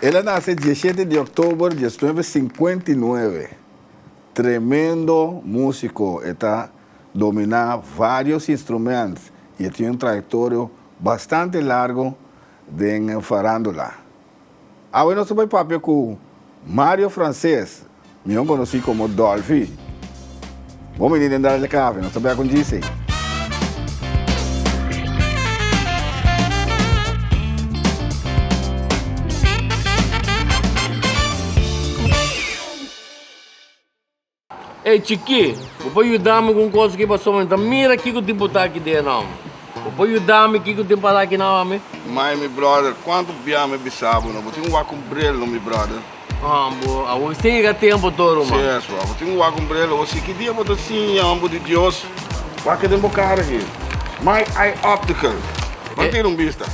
El a nase diesshete di òktober diesnuebe sinkuenta i nuebe. Tremendo músiko, e ta dominá vários instrumènt i e tin un trayektorio bastante largu den farándula. Awe nos ta bai papia ku Mario Frances, mihó konosí komo Dolfi. Bon bini den Dale Kafe, nos ta bek un djisei. Ey chikí, bo por yuda mi ku un kos aki pasobra mi ta mira kiko tin por ta aki den nan. Bo por yuda mi kiko tin para aki nan ami? Mai mi brother, kuantu bia mi bisa bo no, bo tin un wak un bril no mi brother. Ah bo, awor sin yega tempo tur ruman. Si es bo, bo tin un wak un bril, awor si ki dia bo ta siña homber di Dios? Wak den bo kara aki. My Eye Optical, ban tira un bista.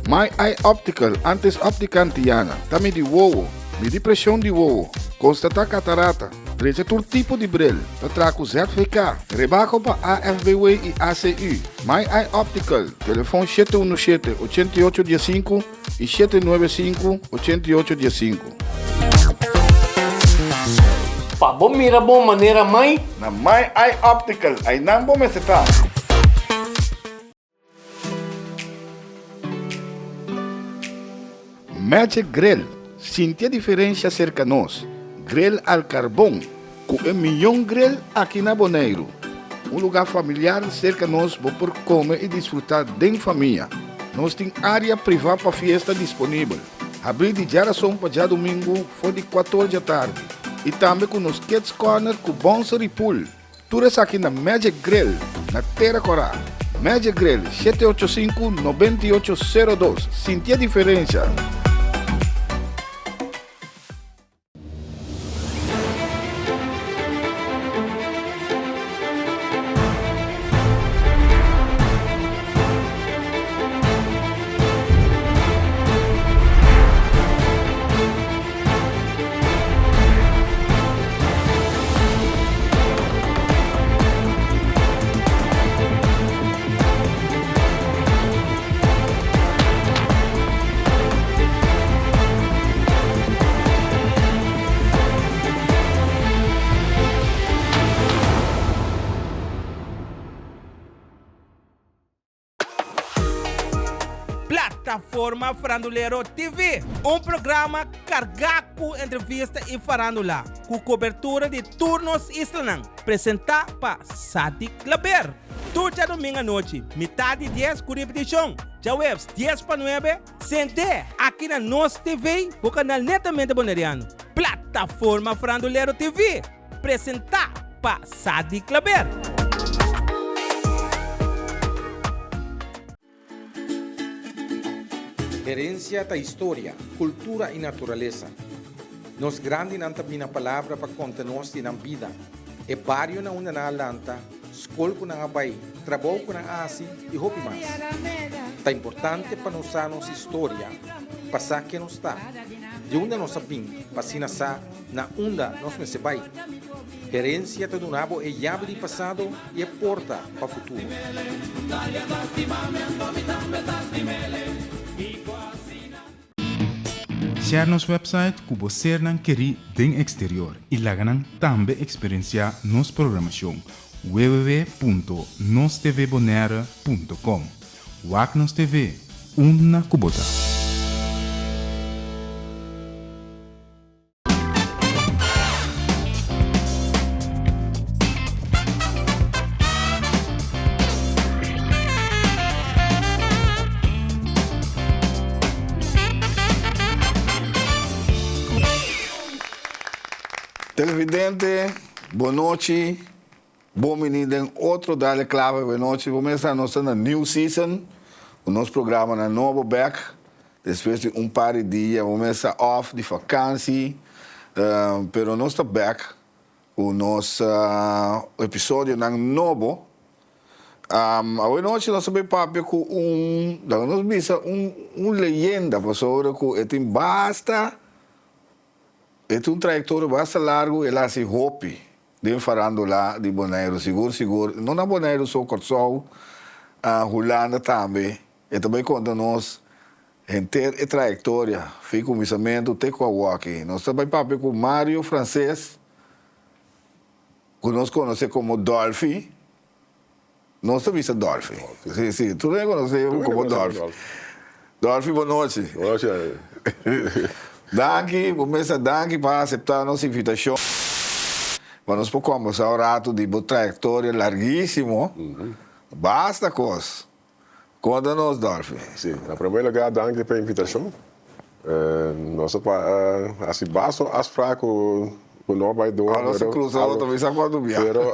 My Eye Optical, antes Optica Antiana, ta midi wowo, midi presion di wowo, constata catarata, drecha tur tipo di bril, ta traha cu ZVK, rebaho pa AFBW y ACU. My Eye Optical, telefon shete uno shete, ochenta i ocho diesinku y shete nuebe sinku, ochenta i ocho diesinku. Pa bo mira bo manera mai. Na My Eye Optical, aynan bo mester ta. Magic Grill, Sinti e diferencia cerca nos. Grill al carbon, cu e miyon grill aki na Boneiru. Un lugar familiar cerca nos bo por come y disfruta den famia. Nos tin area priva pa fiesta disponibel. Habri di djarason pa djadumingu for di cuator djatardi. Y tambe cu nos Kids Corner cu bouncer y pool. Tur esaki na Magic Grill na Tera Kòrá. Magic Grill, shete ocho sinku, nobenta i ocho, sero dos. Sinti e diferensha! Plataforma Farandulero TV, un programa kargá ku entrevista i farandula, ku kobertura di tur nos islanan, presentá pa Sadik Klaber. Tur djadumingu anochi, mitá di dies ku ripitishon, djaweps dies pa nuebe, sendé aki na Nos TV, bo kanal netamente boneriano. Plataforma Farandulero TV, presentá pa Sadi Klaber. Herencia ta historia, cultura y naturalesa. Nos grandinan ta bina palabra pa conta nos di nan bida, e bario na unda nan a lanta, scol cu nan a bay, trabou cu nan a haci y hopi mas. Ta importante pa nos sa nos historia pa sa ken nos ta, di unda nos a bin pa asina sa Na unda nos mester bai? Herencia ta duna bo e yabi di pasado y e porta pa futuro. Share nos website ku bo sernan kerí den eksterior i laga nan tambe eksperensiá nos programashon www.nostvbonaire.com. Wak nos TV unda ku bo ta. Televidente, bon nochi. Bon bini den otro Dale Clave Bon nochi. Bo mester nos ta na new season ku nos programanan nobo bek. Despues di un par di dia bo mester off di vakansi, pero nos ta bek ku nos episodionan nobo. Awe nochi nos ta bay papia ku un, laga nos bisa un un leyenda pasobra ku e tin basta, e tin un trayektoria basta largu, el a hasi hopi den farandola di Boneiru, sigur sigur, no na Boneiru so, Kòrsou, Hulanda tambe, e ta bay konta nos. Henter e trayektoria fi kuminsamentu te ku awoki. Nos ta bai papia ku Mario Frances, ku nos konosé komo Dolfi. Nos ta bisa Dolfi. Si, si, tur hende konosé komo Dolfi. Dolfi, bon nochi. Bon nochi, Daniel. Danki, bo mester danki pa aseptá nos invitashon pa nos por kòmbersá un ratu di bo trayektoria largísimo. Basta kos. Konta nos, Dolfi. Si, na promé lugá danki pa e invitashon. Nos a hasi basta un afsprak ku no a bai door. Nos a krusa otro, mi sa kuantu bia. Pero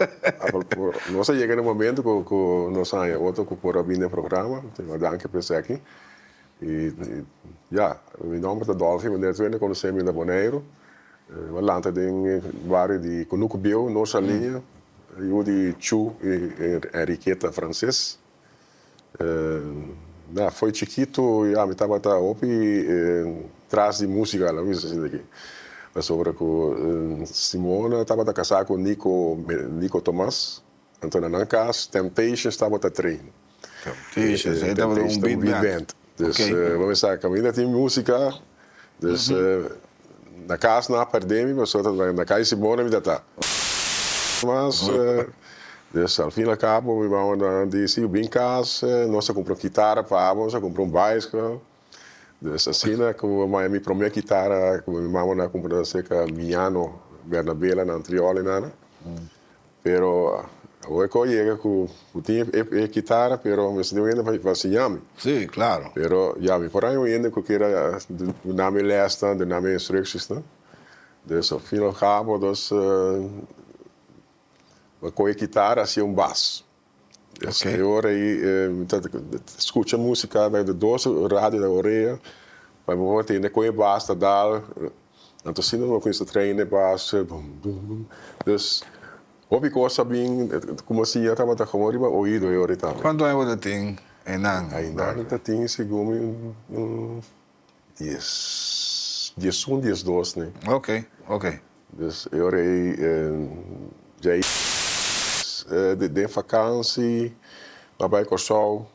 nos a yega na e momento ku nos a haña otro ku por a bini na e programa. Danki pa esaki. I ya, mi nòmber ta Dolfi, manera tur hende konosé mi na Boneiru. Mi a lanta den e bario di Kunuku Bieu, Noord Saliña, yu di Chu i Enriqueta Frances. Na, fo'i chikitu ya mi tabata hopi tras di músika, laga mi bisa asina aki. Pasobra ku Simona tabata kasá ku Nico, Nico Tomas, anto na nan kas Temptations tabata train. Temptations, e tabata un big band. Dus bo mester sa kaminda tin músika, dus na kas nan a pèrdè mi pasobra na kas di Simona mi ta ta. Mas dus al fin al kabo mi mama nan di si bin kas nos a kumpra un kitara pa bo, nos a kumpra un baiskel. Dus asina ku mi promé kitara ku mi mama nan a kumpra serka Miano Bernabela na Antriol einan. Pero awor ku a yega ku bo tin e kitara pero mester tin un hende pa siña mi. Sí, claro. Pero ya mi por haña un hende ku kier a duna mi lèsnan, duna mi instructiesnan. Dus al fin al cabo dus mi a kohe e kitara hasié un bas. Dus e ora ei mi ta skucha músika na di dos radio na orea pa mi por tende kon e bas ta dal. Anto asina mi a kuminsá train e bas bum bum bum. Dus hopi kos a bin ku mi a siña tabata komo riba oido e ora ei tambe. Kuantu aña bo ta tin einan? Einan mi ta tin segun mi un dies, diesun, diesdos ne. Ok, ok. Dus e ora ei djei den vakansi mi a bai Kòrsou,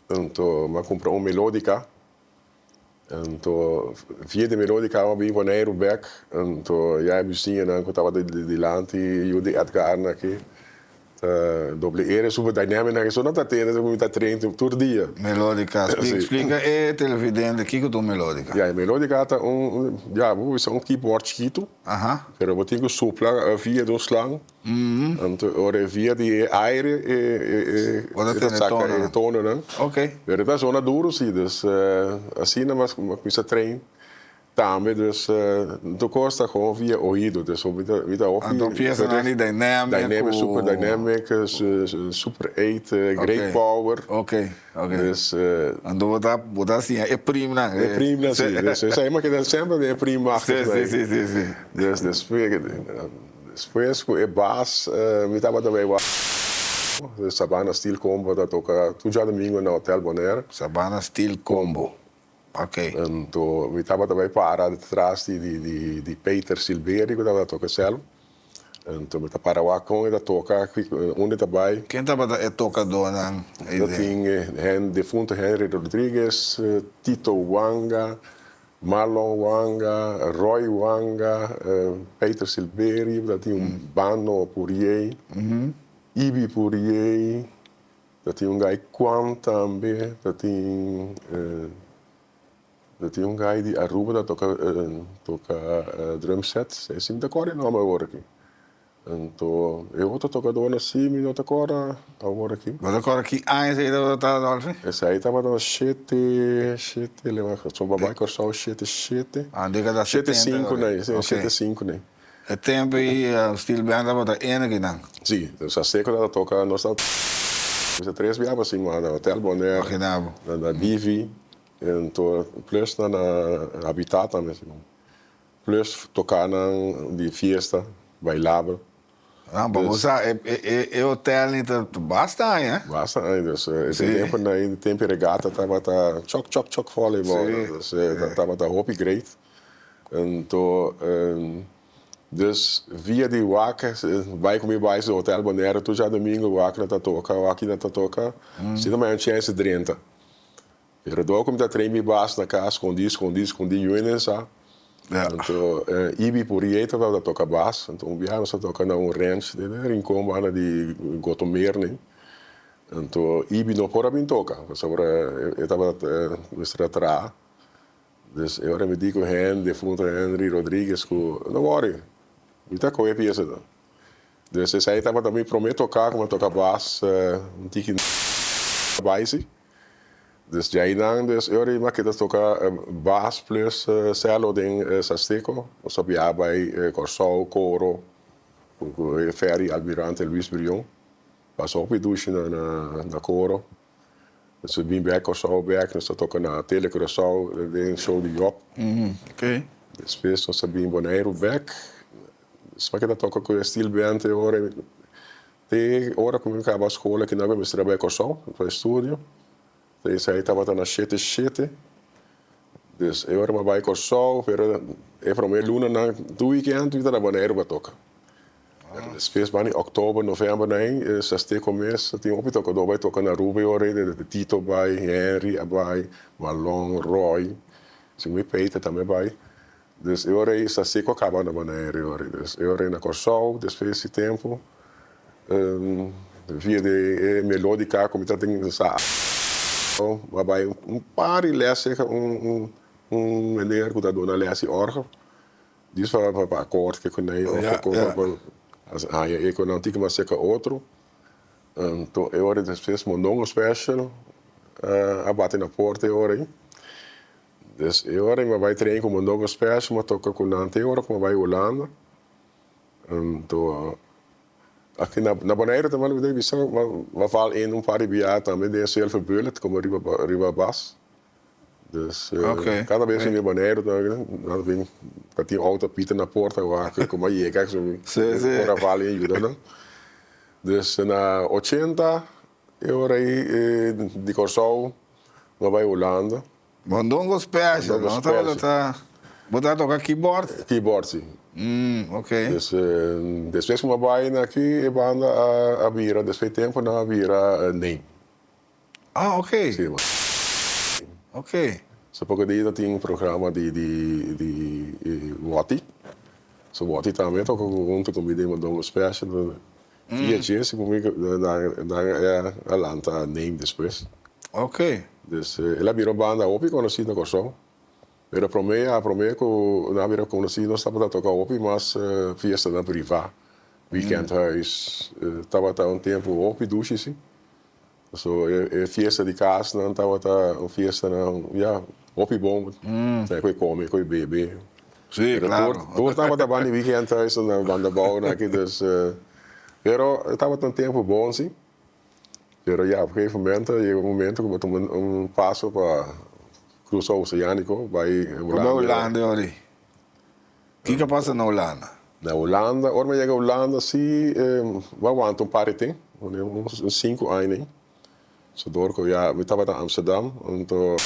anto mi a kumpra un melodika, anto via di melodika mi a bin Boneiru bèk, anto ya e bisiñanan ku tabata dilanti yu di Edgar nan aki Ta doble ere super dynamic nan eso no ta tende cu mi ta train tur dia. Melodica, splica e televidente kico ta un melodica. Ya, e melodica ta un, ya, bo por bisa un keyboard chikitu, pero bo tin cu supla via di un slang, anto ora e via di e aire e ta saca e tononan. Pero e ta zona duro si, dus asina mas cuminsa train. Tambe dus tur cos ta gewoon via oido dus mi ta mi ta hopi Anto piesanan di dynamic dynamic super dynamic super eight great power Ok ok dus Anto bo ta bo ta siña e primnan E primnan si dus esei mi a keda semper den e prim achtig Si si si si Dus despues despues cu e bas mi tabata bay wak Sabana Steel Combo ta toca tur djadomingo na Hotel Bonaire. Sabana Steel Combo. Ok. Anto mi tabata bai para tras di di Peter Silberi ku tabata toka sèl. Anto mi ta para wak kon e ta toka, unda e ta bai. Ken tabata e tokadónan ei den? Tin defunto Henry Rodriguez, Tito Wanga, Marlon Wanga, Roy Wanga, Peter Silberi, tabatin un Bano Puriey, Ibi Puriey. Ta tin un gai Kwan tambe, ta tin ta tin un gai di Aruba ta toka toka drum set, si mi ta kòrda e nòmber awor aki. Anto e otro tokadónan si mi no ta kòrda awor aki. Bo ta kòrda ki aña esei tabata ta, Dolfi? Esei tabata na shete, shete, so bo a bai Kòrsou shete shete. Ah, dékada setenta. Shete sinku nei, si, shete sinku nei. E tempu ei steel band tabata ene kinan. Sí, dus a seco tabata toca nos tabata mester tres bia pa sima na Hotel Bonaire, Imagina bo. na Divi en to plus na Habitat tambe segun. Plus tocanan di fiesta, bailabel. No, pa bo sa e hotel ni ta basta aña. Basta aña, dus e tempu ei tempu regata tabata chok chok chok volleyball, dus tabata hopi great. Anto dus via di wak bai ku mi bai su hotel Bonaire tur djadomingo wak nan ta toka wak nan ta toka si ta maya un chance drenta. Pero dor ku mi ta train mi bas na kas skondí skondí skondí yu hende sa. Anto Ibi Purié tabata toka bas. Anto un biaha nos a toka na un ranch den e rincon banda di Gotomeer. Anto Ibi no por a bin toka pasobra e tabata mester a traha. Dus e ora mi di ku hen defunto Henry Rodriguez ku no worry mi ta kohe piesa nan. Dus esei tabata mi prome toka ku mi a toka bas un tiki bai si. Dus djainan dus e ora mi a keda toka bas plus cello den Sasteco. Nos a biaha bai Kòrsou, Koro ku e ferry Almirante Luis Brion. Pasa hopi dushi na Koro. Nos a bin bek Kòrsou bek, nos a toka na Tele Curaçao den show di Job. Despues nos a bin Boneiru bek. Nos a keda toka ku e steel band e ora te ora ku mi kaba skol aki nan ku mi mester a bai Kòrsou pa estudio. Ta esei tabata na shete shete. Dus e ora mi a bai Kòrsou pero e promé lunanan tur weekend mi ta na Boneiru pa toka. Despues bani oktober, november nan Sasteco mes tin hopi tokadó bai toka na Aruba e ora ei, Tito bai, Henry a bai, Marlon, Roy, si mi Peter tambe bai. Dus e ora ei Sasteco a kaba na Bonaire e ora ei. Dus e ora ei na Kòrsou despues di tempu via di e melodica ku mi ta tin sa a bai un par di lès serka un meneer ku ta duna lès di òrgel. Dis pa pa akkoord ke kunei of ke kon pa haña e ku nan tin mas serka otro. Anto e ora despues Mondongo Special a bati na porta e ora ei. Dus e ora ei mi a bai train ku Mondongo Special, mi a toka ku nan te ora ku mi a bai Hulanda. Anto aki na Boneiru tambe mi ta bisa mi a val in un par di biaha tambe den Silver Bullet komo riba bas. Dus kada bes ku mi Boneiru nan bin ta tin outo pita na porta wak ku mi a yega so mi por a val in yuda nan. Dus na ochenta e ora ei di Kòrsou mi a bai Hulanda. Mondongo Special, no tabata ta bo ta toka keyboard? Keyboard si. Dus despues ku mi a bai na aki e banda a bira despues tempu nan a bira Name. Ah, ok. Sí, man. Ok. So poko dia ta tin un programa di di di Watty. So Watty tambe toka hunto ku mi den Mondongo Special. Via dje si ku mi nan nan a lanta name despues. Ok. Dus el a bira un banda hopi konosí na Kòrsou. Pero promé ya promé ku nan a bira konosí nos tabata toka hopi mas fiestanan privá, weekendhuis. Tabata un tempu hopi dushi si. So e fiesta di kasnan tabata un fiestanan ya hopi bon. Sa ku e kome ku e bebe. Sí, claro. Tur tabata banda di weekend thuis na banda bou na aki dus pero e tabata un tempu bon si. Pero ya op gegeven momento a yega un momento ku bo tuma un paso pa krusa oseaniko bai Hulanda. Bai Hulanda yori. Kiko a pasa na Hulanda? Na Hulanda, ora mi a yega Hulanda si mi a wanta un par di ten, un sinku aña ei. So dor ku ya mi tabata Amsterdam, anto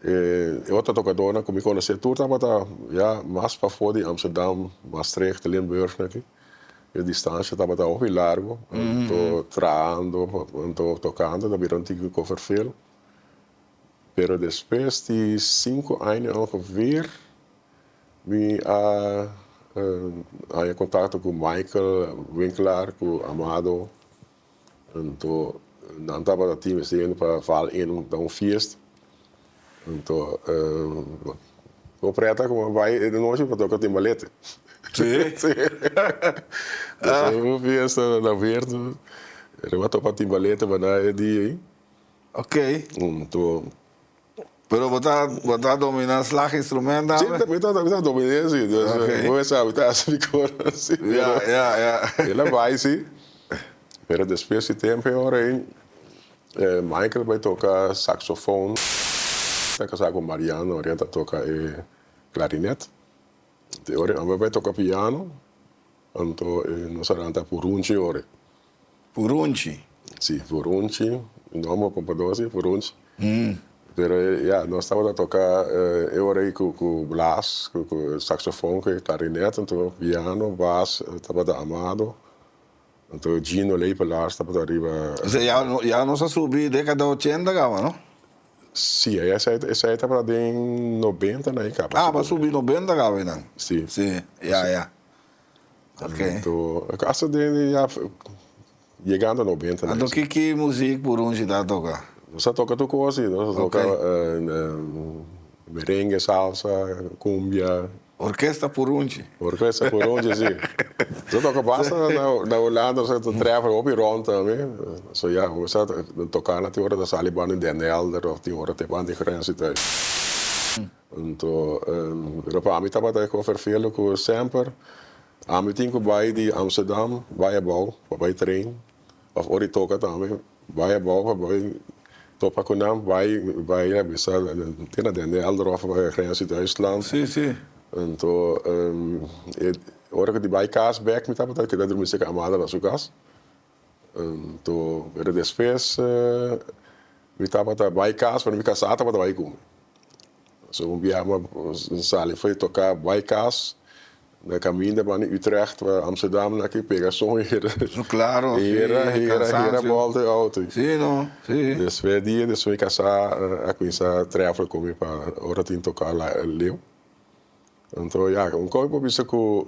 e otro tokadornan ku mi konosé tur tabata ya mas pafó di Amsterdam, Maastricht, Limburg aki. E distansha tabata hopi largu, anto trahando, anto tokando ta bira un tiki koferfel. Pero despues di sinku aña ongeveer mi a haña kontakto ku Michael Winklaar ku Amado. Anto nan tabata tin mester yendo pa val in na un fiesta. Anto bo preta ku a bai e nochi pa toka timbalete. Sí? Sí. Un fiesta na Weert, riba topa timbalete banda e dia ei. Ok. Anto. Pero bo ta bo ta domina slaginstrument tambe? Si, mi ta mi ta dominé si. Dus Ok. bo sa mi ta hasi mi kos si. Ya, ya, ya. El a bai si. Pero despues di tempu e ora ei Michael bai toka saxofon. Ta kasá ku Mariano, Mariano ta toka e klarinet. E ora ei ame bai toka piano. Anto nos a ranta purunchi e ora ei. Purunchi. Si, purunchi. Mi nomber Pompador si, purunchi. Pero ya, nos tabata toca e ora ei cu cu blaas, cu cu saxofon, cu e clarinet, anto piano, bas tabata Amado. Anto Gino Lepelaars tabata riba. Osea ya ya nos a subi dekada ochenta kaba no? Si, esei esei tabata den nobenta na e kaba. Ah, bo a subi nobenta kaba einan? Si. Si, ya ya. Ok. Anto hasta den ya yegando nobenta na. Anto ki ki muzik Purunchi ta toka? Nos a toka tur kos, nos a toka merengue, salsa, cumbia. Orkesta Purunchi. Orkesta Purunchi, si. Nos a toka basta na Hulanda, nos a travel hopi rond tambe. So ya, nos a toka na tin ora ta sali banda di Den Helder of tin ora te banda di grens i tal. Anto, pero pa ami tabata e kos vervelend ku semper ami tin ku bai di Amsterdam bai abou pa bai train of ora di toka tambe bai abou pa bai topa ku nan bai bai a bisa te na Den Helder of grens di Duitsland. Sí, sí. Anto e ora ku di bai kas bek mi tabata keda drumi serka Amada na su kas. Anto pero despues mi tabata bai kas pero mi kasá tabata bai ku mi. So un biaha mi sali for di toká bai kas na kaminda banda Utrecht pa Amsterdam na ki pega soño hera Claro, sí, hera hera hera cansancio. bolta e auto. Sí no, sí. Despues dia despues mi kasá a kuminsá travel ku mi pa ora tin toká leu. Anto ya, un kos mi por bisa ku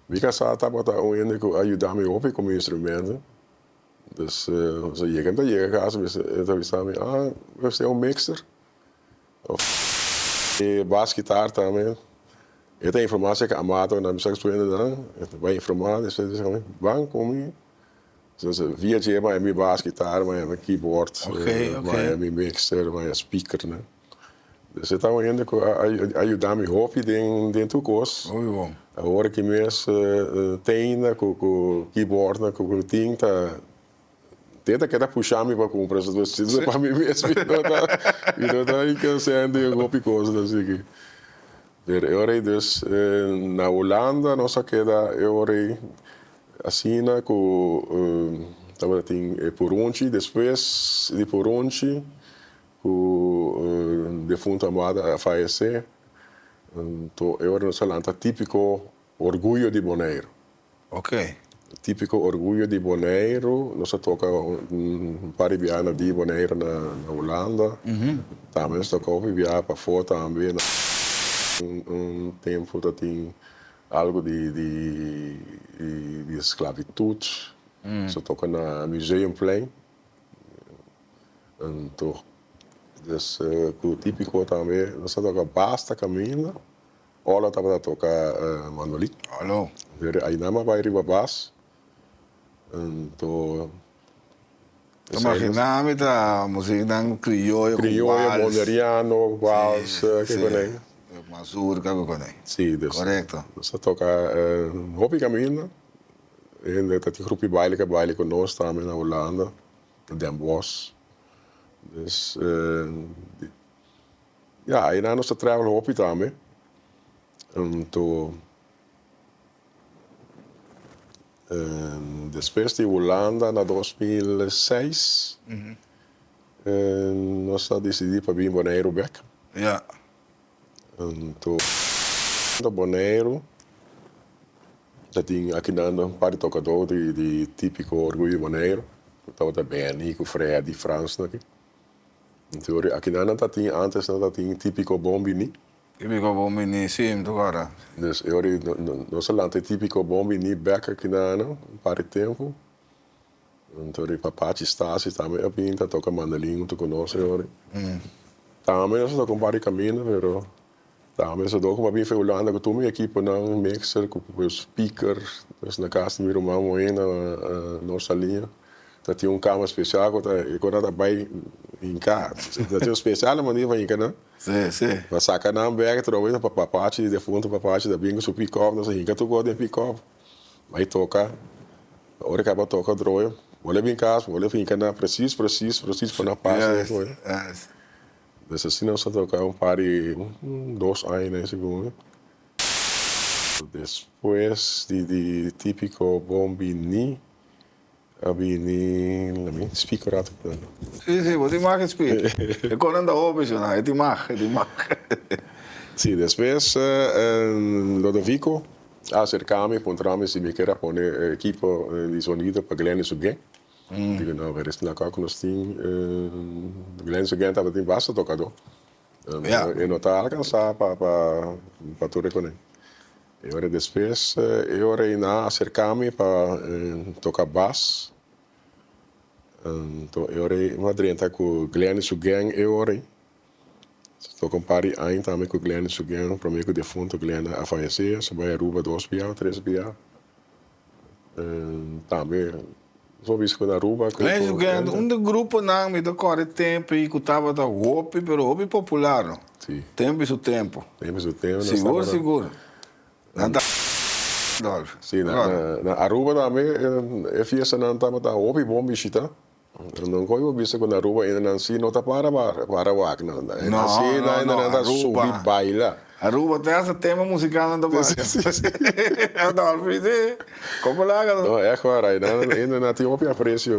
mi kasá tabata un hende ku a yuda mi hopi ku mi instrumento. Dus so yega mi ta yega kas mi e ta bisa mi, ah bo ta un mixer of e bas kitar tambe. E ta informa acerca Amado na mi sa ku nan, e ta bai informa despues e bisa mi ban ku mi. Dus via dje maya mi bas kitar, maya mi keyboard, maya mi mixer, maya speakernan. Dus e ta un hende ku a yuda mi hopi den tur kos. Hopi bon. Awor ki mes teina ku keyboardnan ku mi tin ta te ta keda pusha mi pa kumpra esaki si no pa mi mes mi no ta mi no ta alkansando den hopi kos asiki. Pero e ora ei dus na Hulanda nos a keda e ora ei asina ku tabata tin e purunchi despues di purunchi Ku defunto Amada a fayesé, anto e ora nos a lanta Típiko Orguyo di Boneiru. Ok. Típiko Orguyo di Boneiru, nos a toka un par di biaha na di Boneiru na Hulanda. Tambe nos toka hopi biaha pafó tambe. Na un tempu ta tin algu di di sklabitut. Nos a toka na Museumplein. Anto des ku Típiko tambe nos a toka basta kaminda. Olo tabata toka mandolin. Olo. Pero ainan a bai riba bas. Anto Ta magina mi ta musiknan krioyo ku wals. Krioyo, boneriano, wals, ke konei. Mazurka ku konei. Si, dus. Korekto. Nos a toka hopi kaminda. Hende ta tin grupi baile ke baile ku nos tambe na Hulanda, na Den Bosch. Dus ya, einan nos ta travel hopi tambe. Anto despues di Hulanda na 2006 nos a disidí pa bin Boneiru bek. Ya. Anto na Boneiru ta tin akinan un par di tokadó di Típiko Orguyo di Boneiru ku tabata Benny ku Freddy Frans nan aki. Anto akinan nan ta tin antes nan ta tin Típiko Bon Biní. Típiko Bon Biní, sí, mi ta kòrda. Dus e ora nos a lanta e Típiko Bon Biní bèk akinan un par di tempu. Anto di Papachi Stasi tambe a bin ta toka mandolin huntu ku nos e ora. Tambe nos a toka un par di kaminda pero tambe nos a dor kuma a bin for Hulanda ku tur mi ekiponan, mixer ku speaker, pues na kas di mi ruman muhé na Noord-Saliña ta tin un kama spesial ku ta e kos nan ta bai hinká. Ta tin un spesial manera pa hinka nan. Pa saka nan bèk atrobe pa Papachi defuntu Papachi ta bin ku su pikòp nos a hinka tur kos den pikòp bai toka. Ora kaba toka droyo, bo le bin kas, bo le finka na presis, presis, presis pa na pas den koe. Dus asina nos a toka un par di dos aña na segun. Despues di di tipiko bon bini a bini, lami spik un rato. Si, si, bo tin mag spik. E konan ta hopi shona, e tin mag, e tin mag. Si, despues Lodovico. a aserká mi puntra mi si mi kier a pone ekipo di sonido pa Glenny su gang. Digo no, pero esnan ku nos tin Glenny su gang tabatin basta tokadó. E no ta alkansá pa pa tur rekoné. E ora despues e ora ei nan a aserká mi pa toka bas. Anto e ora ei mi a drenta ku Glenny su gang e ora ei. Toka un par di aña tambe ku Glenn su gen prome ku defunto Glenn a fayesé. Su bai Aruba dos bia o tres bia. Tambe nos a bisa ku na Aruba ku Glenn su gen un di gruponan mi ta kòrda e tempu ei ku tabata hopi pero hopi popular no. Si. Tempu i su tempu. Tempu i su tempu. Sigur sigur. Nan ta Dolf. Si na Aruba tambe e fiestanan tabata hopi bon bishita. No koe bo bisa ku na Aruba hende nan si no ta para para wak nan. No, si no, hende no, nan ta subi Aruba. baila. Aruba te hasta tema musical nan ta baila. Adolfo si, como laga no. No, echt waar, ay nan hende nan tin hopi aprecio,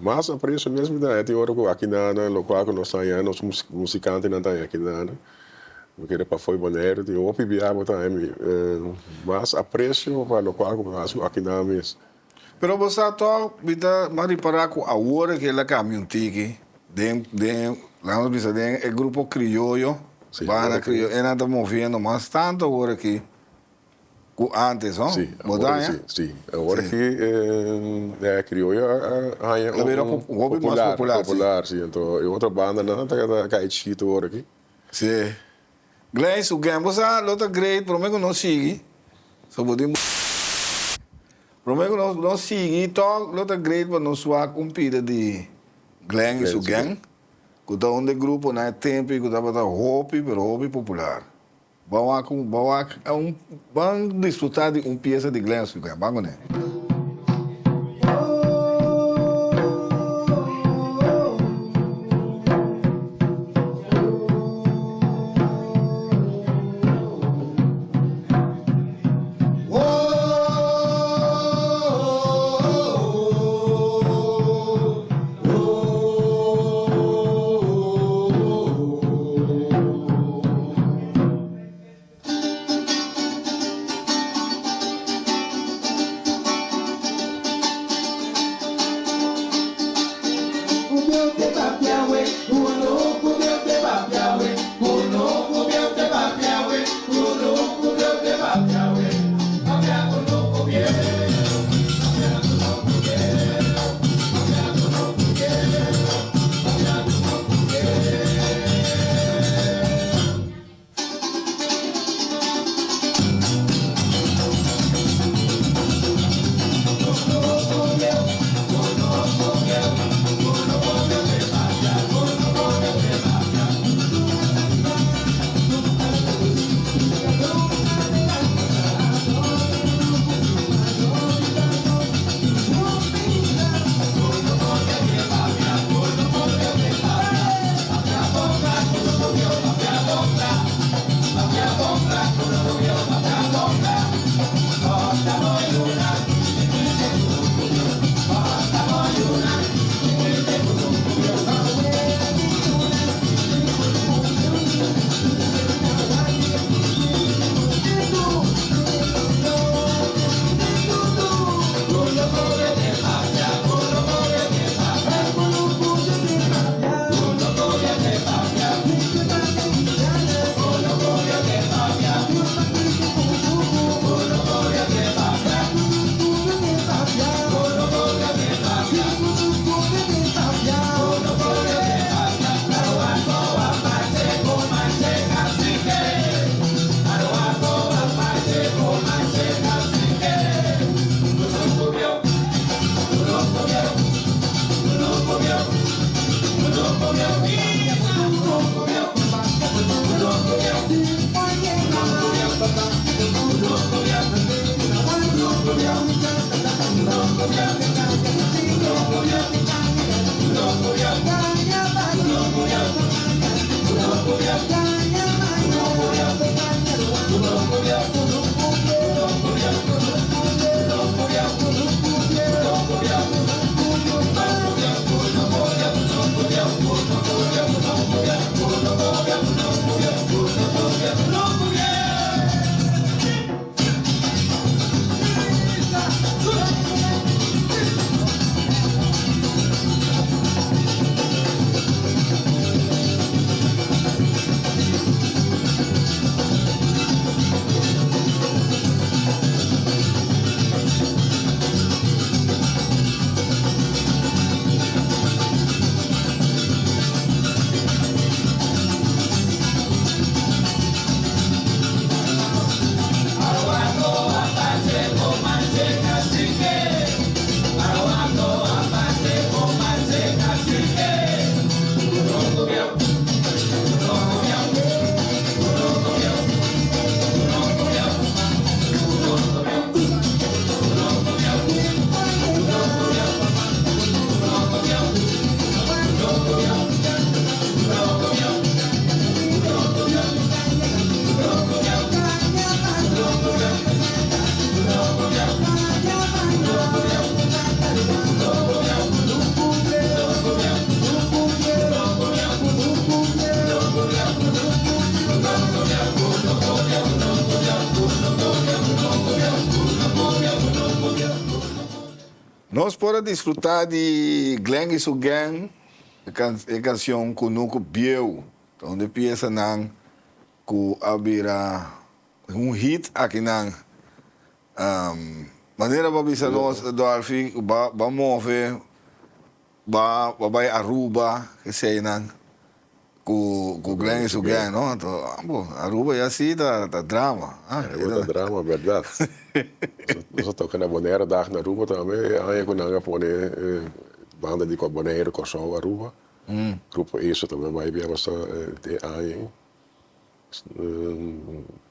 mas aprecio mes mi ta tin ora ku aki nan lokual ku nos ta haña nos musikantenan ta haña aki nan. Mi kere pa fo'i Boneiru tin hopi bia bo ta haña mi mas aprecio pa lokual ku bo ta hasi aki nan mes. Pero bo sa tòg, mi ta mas ripará ku awor ke el a kambia un tiki den den laga nos bisa den e grupo krioyo, banda krioyo, e nan ta moviendo mas tantu awor aki ku ántes, no? Sí, Bo ta awor haña? sí, sí. Awor aki e krioyo a haña El a bira un hopi mas popular, sí. popular, sí. Anto e otro bandanan ta kai chikitu awor aki. Sí. Glenn su gen bo sa lo ta great prome ku nos sigui so bo tin prome ku nos nos sigui tog lo ta great pa nos wak un pida di Glenn y su gen ku ta un de gruponan e tempo ku tabata hopi pero hopi popular ban wak un ban wak un ban disfruta di un piesa di Glenn su gen ban kuné. Nos por a disfruta di Glenn y su gang e cancion Cunucu Bieu, ta un di piesanan cu a bira un hit akinan. Manera bo a bisa nos Dolfi cu bo a move Ba ba bai Aruba eseinan cu cu Glenn y su gang no anto bo Aruba ya si ta ta drama ah Aruba ta drama berdad nos a toca na Bonaire dag na Aruba tambe e aña cu nan a pone e banda di Bonaire Corsou Aruba grupo eso tambe a bai bia basta e aña ei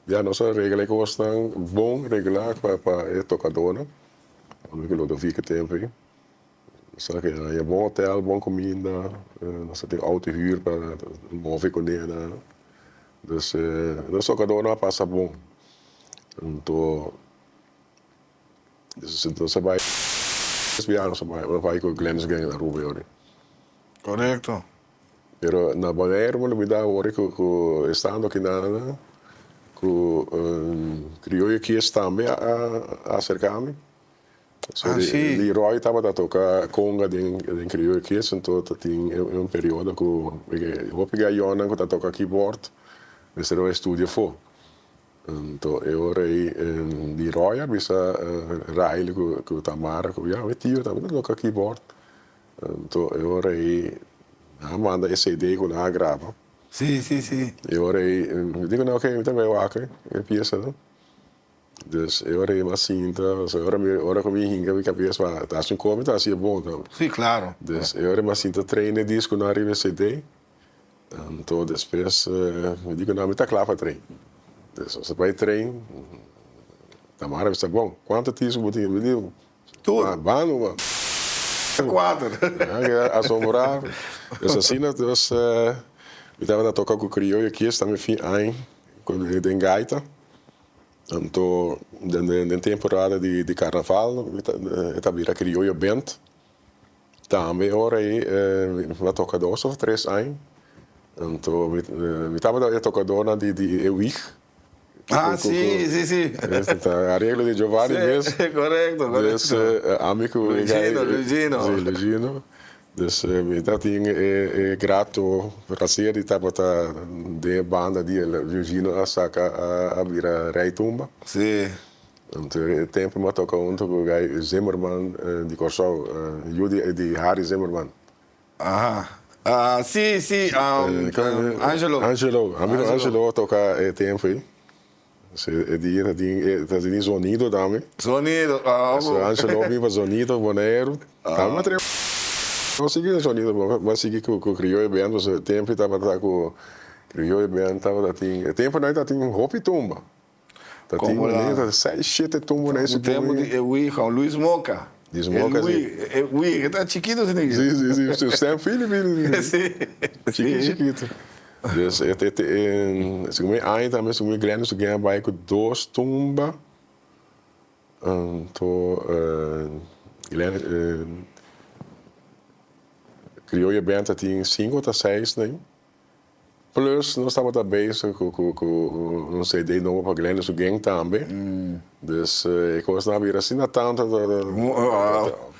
ya nos a regla e cosnan bon regla pa pa e tocadornan amigo Lodovico tempo ei. Nos a haña bon hotel, bon kuminda, nos a tin outo hür pa move kuné nan. Dus nos tokadónan a pasa bon. Anto nos a bai biaha nos a bai, nos a bai ku Glennis Gang na Aruba yori. Korekto. Pero na Bonaire mi lubida awor ku estando akinan ku Krioyo Kids tambe a aserká mi. So Ah, sí. Leroy tabata toca conga den den Crioyo Kids anto ta tin un periodo cu hopi gayonnan cu ta toca keyboard mester a studia afo. Anto e ora ey Leroy a bisa Riley cu Tamara cu ya mi tio tambe ta toca keyboard. Anto e ora ey nan a manda e CD cu nan a graba. Sí, sí, sí. E ora ey mi dico nan ok mi ta bay wak e pieza no. Dus e ora ei mi a sinta, so e ora mi ora ku mi hinka mi kabes pa ta hasi un kos mi ta hasi e bon tambe. Sí, klaro. Dus e ora mi a sinta train e diskonan riba e CD, anto despues mi di ku nan mi ta kla pa train. Dus nos a bai train, Tamara bisa bon, kuantu disko bo tin? Mi di, Tur. Bano man. Kuater. Nan a keda asombrá. Dus asina dus mi tabata toka ku Krioyo Kids tambe fin aña den gaita. Anto den temporada di carnaval e ta bira Crioyo Band. Tambe ora ei mi a toca dos of tres aña. Anto mi tabata e tocadornan di e wig. Ah, si, si, si. Areglo di Giovanni mes. Correcto, correcto. Dus ami cu Luigino, Luigino. Si, Luigino. Dus mi ta tin e grato placer di tabata den e banda di el. Luigino a saca a bira Rey Tumba. Si. Anto e tempo mi a toca hunto cu Guy Zimmerman di Corsou, yu di Harry Zimmerman. Aha. Si, si, Angelo. Angelo, ami cu Angelo a toca e tempo ey. E dia ta tin ta tin zonido tambe. Zonido, ah bo. Angelo bin pa zonido Boneiru. Tambe a trae no sigui den zonido bo a sigui ku Crioyo Band pasobra e tempo tabata ku Crioyo Band tabata tin e tempo nan ta tin hopi tumba. Ta tin manera seis shete tumba na ese tempo di e wii Luis Moca. Luis Moca si. E wii e ta chikitu si nigga. Si si si su stem fini fini. Si. Chikitu chikitu. Dus e e e segun mi aña tambe segun mi Glenn su gen a bai ku dos tumba anto Glenn Crioyo Band ta tin sinku ota seis na Plus nos tabata bezig ku ku ku un CD nobo pa Glenda su gang tambe. Dus e kosnan a bira asina tantu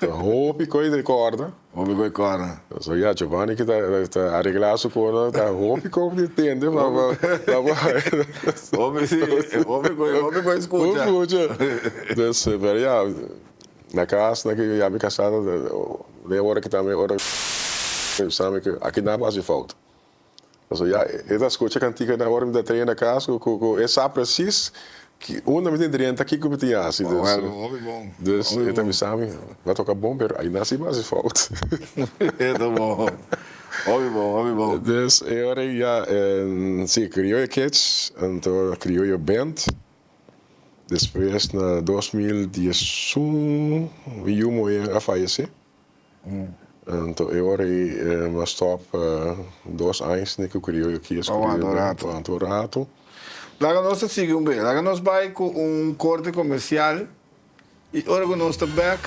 ta hopi koe di kòrda. Hopi koe kòrda. So ya Giovanni ki ta ta areglá su kosnan ta hopi koe di tende pa pa pa Hopi si hopi koe hopi koe skucha. Hopi skucha. Dus pero ya na kas na ki ya mi kasá den ora ki tambe ora mi ku aki nan a hasi fout. Pasobra ya e ta skucha kantika na ora mi ta train na kas ku ku e sa presis ki unda mi tin drenta kiko mi tin hasi. Dus Hopi bon. Dus e ta bisa mi bo a toka bon pero aina si bo hasi fout. E ta bon. Hopi bon, hopi bon. Dus e ora ei ya si Crioyo Kids anto Crioyo Band despues na 2011 mi yu muhé a fayesé. Anto e ora ei mi a stop dos aña sin ku Crioyo Kids. Pa wanta un rato. Pa wanta un rato. Laga nos ta sigui un bes. Laga nos bai ku un korte komersial i ora ku nos ta bek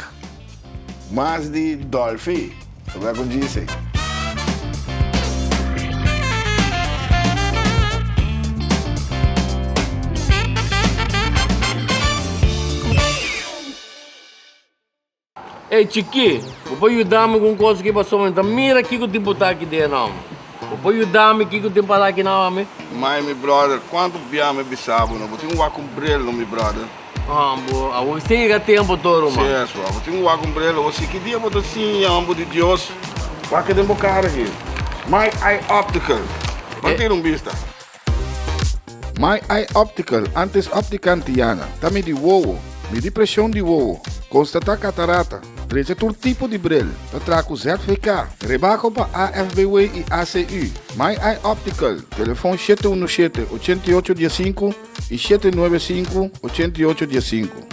mas di Dolfi. Ta bek un djise. Ey chikí, bo por yuda mi ku un kos aki pasobra mi ta mira kiko tin por ta aki den nan. Bo por yuda mi kiko tin para aki nan ami? Mai mi brother, kuantu bia mi bisa bo no, bo tin un wak un bril no mi brother. Ah bo, awor sin yega tempo tur ruman. Si eso, bo tin un wak un bril, awor si ki dia bo ta siña homber di Dios? Wak den bo kara aki. My Eye Optical, ban tira un bista. My Eye Optical, antes Optica Antiana, ta midi wowo, midi presion di wowo, constata catarata, drecha tur tipo di bril, ta traha cu ZVK, rebaho pa AFBW y ACU. My Eye Optical, telefon shete uno shete, ochenta i ocho dia sinku y shete nuebe sinku, ochenta i ocho dia sinku.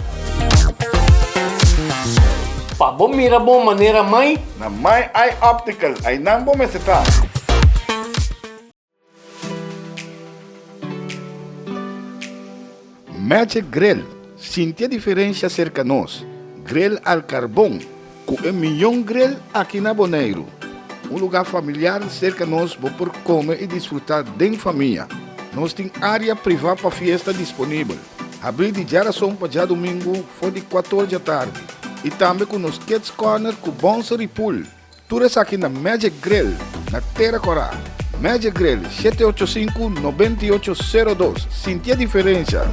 Pa bo mira bon manera mai. Na My Eye Optical, aynan bo mester ta. Magic Grill, Sinti e diferencia cerca nos. Grill al carbon, cu e miyon grill aki na Boneiru. Un lugar familiar cerca nos bo por come y disfruta den famia. Nos tin area priva pa fiesta disponibel. Habri di djarason pa djadumingu for di cuator djatardi. Y tambe cu nos Kids Corner cu bouncer y pool. Tur esaki na Magic Grill na Tera Kòrá. Magic Grill, 785 9802. Sinti e diferensha!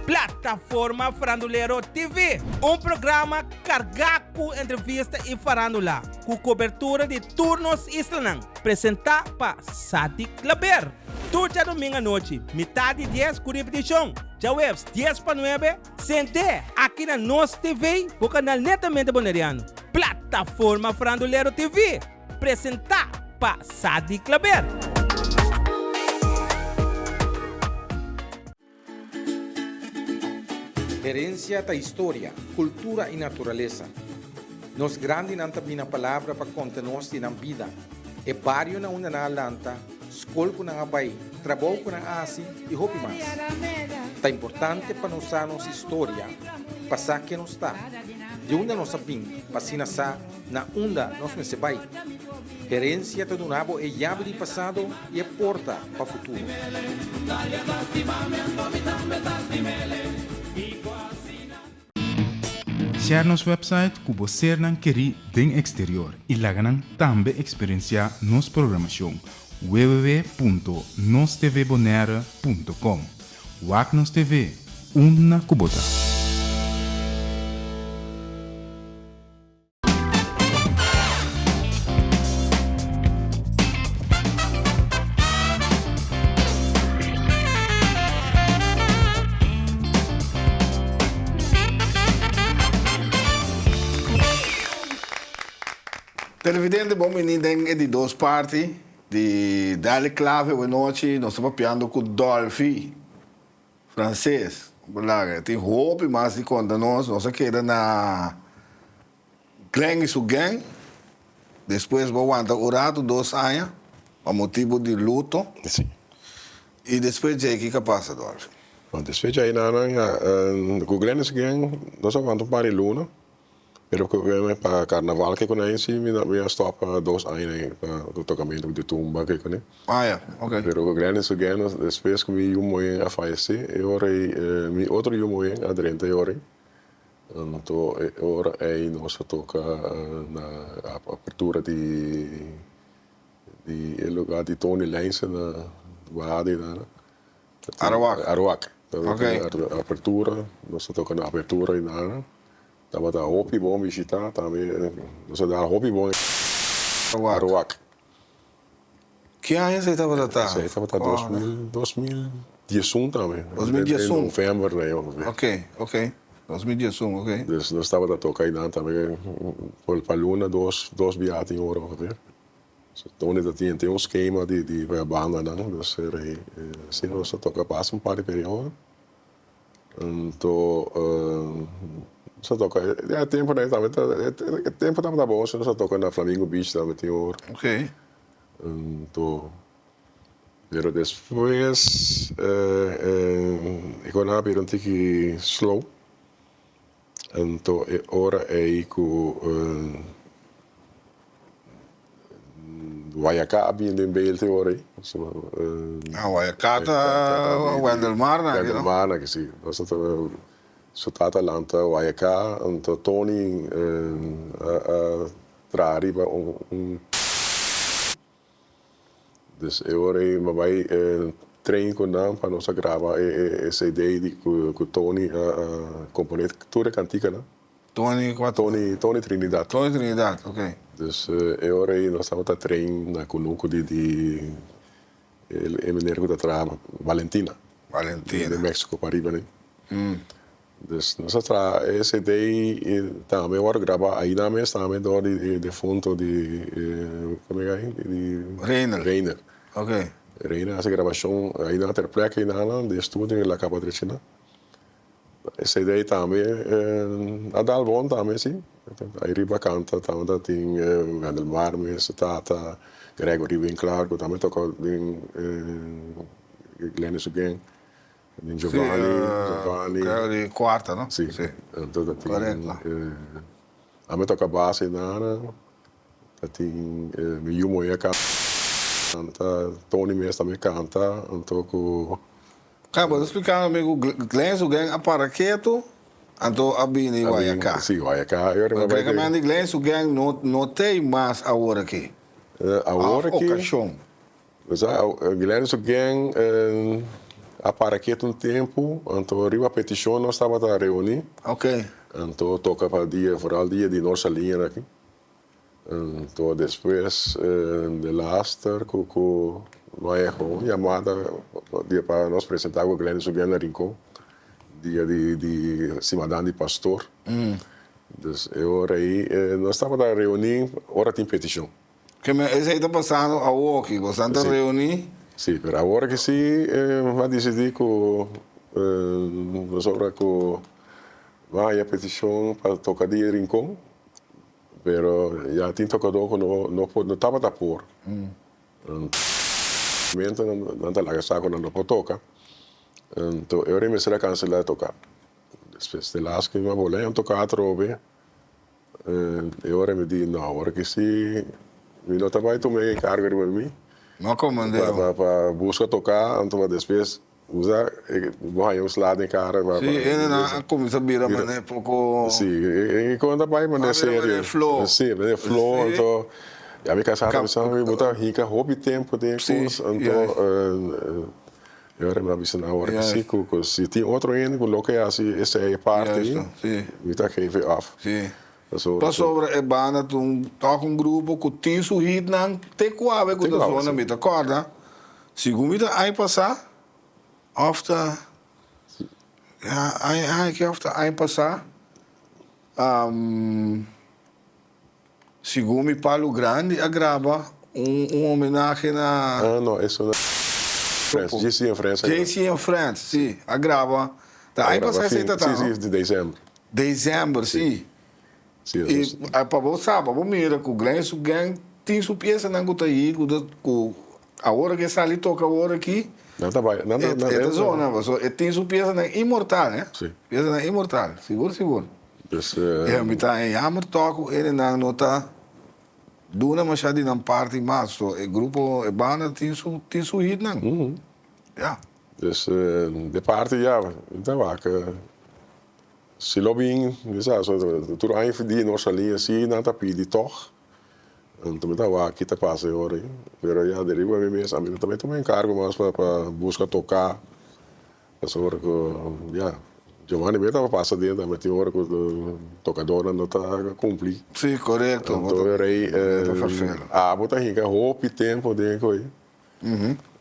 Plataforma Farandulero TV, un programa kargá ku entrevista i farándula, ku kobertura di tur nos islanan, presentá pa Sadik Klaber. Tur djadumingu anochi, mitá di dies ku ripetishon, djaweps dies pa nuebe, sent'é aki na Nos TV, bo kanal netamente boneriano. Plataforma Farandulero TV, presentá pa Sadi Klaber. Herencia ta historia, cultura y naturalesa. Nos grandinan ta bina palabra pa conta nos di nan bida, e bario na unda nan a lanta, skol ku nan a bai, trabou ku nan a hasi i hopi mas. Ta importante pa nos sa nos historia pa sa ken nos ta, di unda nos a bin pa asina sa na unda nos mester bai. Herensia ta duna bo e yabi di pasado i e porta pa futuro. Share nos website ku bo sernan kerí den eksterior i laga nan tambe eksperensiá nos programashon www.nostvbonaire.com. Wak nos TV unda ku bo ta. Televidente bon bini den e di dos parti di Dale Clave Buenochi. Nos ta papiando cu Dolfi Frances. Bulaga tin hopi mas di conta nos. Nos a keda na Glenn y su gang. Despues bo wanta un rato, dos aña, pa motibo di luto. Sí. Y despues djei kiko a pasa, Dolfi? Bon, despues djei nan, ya, cu Glenn y su gang nos a wanta un par di luna. Pero cu pa carnaval ke con si mi a stop dos aña cu tocamento di tumba ke con. Ah ya, ok. Pero cu Glenn y su gang despues cu mi yu moe a fayece e ora ey mi otro yu moe a drenta e ora ey. Anto e ora ei nos a toca na apertura di di e lugar di Tony Leijnse na Bahada ei nan. Arawak. Arawak. Ok. Apertura, nos a toca na apertura ei nan. Tabata hopi bon bishita tambe, nos a dal hopi bon. Arawak. Arawak. Ki aña esei tabata ta? Esei tabata 2011 tambe. 2011. November na e ongeveer. Ok, ok. 2011, ok. Dus nos tabata toka einan tambe pa luna dos dos bia tin ora ongeveer. So Tony ta tin tin un skema di di bandanan dus asina nos ta toka basta un par di periodo. Anto nos a toka ya e tempo nan tambe ta e tempo tabata bon si nos a toka na Flamingo Beach tambe tin ora. Ok. Anto pero despues e kon a bira un tiki slow anto e ora ei ku Guayacá a bini den beeld e ora ei. Ah, Guayacá ta Wendel Mar na aki, no? Wendel Mar na aki, si. Nos ta su tata lanta Guayacá, anto Tony a traha riba un. Dus e ora ei mi a bai train ku nan pa nos a graba e CD di ku Tony a komponé tur e kantikanan. Tony kua? Tony Tony Trinidad. Tony Trinidad, ok. Dus e ora ei nos tabata train na kunuku di di e meneer ku ta traha Valentina. Valentina. Di Mexico pariba nei. Dus nos a traha e CD i tambe a wòrdu grabá aina mes tambe dor di e defunto di komo e gai di Reiner. Reiner. Ok. Reiner a hasi grabashon aina ter plek einana den studio el a kaba drechi nan. E CD tambe a dal bon tambe si. Ai riba kanta tabata tin Wendel Marmes, Tata, Gregory Winklaar ku tambe toka den Glennis su gang. Tin Giovanni, Giovanni. Gregory Cuarta no? Si. Anto ta tin ami toka base nana ta tin mi yu moe a kanta Tony mes tambe kanta anto ku. Ka bo ta splikando mi ku Glenn su gang a para ketu anto a bini Guayacá. Si Guayacá. Prákticamente Glenn su gang no tei mas awor aki. Awor aki. Òf okashon. Glenn su gang a para ketu un tempu, anto riba petishon nos tabata reuní. Anto toka pa dia, foral dia di nos saliña aki. Anto despues de laster ku ku no a yega un yamada dia pa nos presentá ku Glenn su gang na Rincon, dia di di simadan di pastor. Dus e ora ei nos tabata reuní ora tin petishon. Keme esei ta pasando awoki, bosan ta reuní? Sí, pero awor ki sí a disidí ku pasobra ku no a haña petishon pa toka di Rincon, pero ya tin tokadó ku no no por no tabata por. Momento nan ta laga sa ku nan no por toka, anto e ora ei mester a kanselá e toka. Despues de las ku mi a bolé a toka atrobe. E ora mi di, no, awor ki si mi no ta bai tuma e enkargo riba mi. No komand'é. Pa pa buska toká, anto pa despues usa bo haña un sla den kara. Pa Sí, hendenan a kuminsá bira manera poko. Sí, e kon ta bai manera serio. A bira manera flo. Sí, manera flo, anto ya mi kasá ta bisa mi bo ta hinka hopi tempu den e kos, anto E ora mi a bisa nan awor ki si ku ku si tin otro hende ku lo ke hasi esei parti mi ta geef e af. Sí. Pasobra e banda ta un tok un grupo ku tin su hitnan te ku awe ku ta zona mi ta kòrda segun mi ta aña pasá òf ta ya aña aki òf ta aña pasá. Segun mi Palu Grandi a graba un un homenahe na. Ah no, eso na Friends, JC and Friends a graba. JC and Friends, si, a graba. Ta aña pasá esei ta ta, no? Si, si, di december. December, si. Si, I pa bo sa, pa bo mira ku Glenn su gang tin su piesanan ku ta hit, ku ta, ku awor ke sali toka awor aki. Nan ta bai, nan ta, E ta zona, pasobra e tin su piesanan inmortal, eh. Si. Piesanan inmortal, sigur sigur. Dus. E mi ta e jammer tok ku enenan no ta duna masha di nan parti mas. So e grupo, e banda tin su tin su hitnan. Ya. Dus de parti ya mi ta wak si lo bin mi sa so tur aña di nos sali asi nan ta pidi tog. Anto mi ta wak ki ta pasa e ora ei. Pero ya di riba mi mes ami no ta bay tuma enkargo mas pa pa buska toka. Pasobra ku ya, Giovanni mes tabata pasa den tambe tin ora ku tokadornan no ta kumpli. Sí, korekto. Anto e rei abo ta hinka hopi tempu den koe.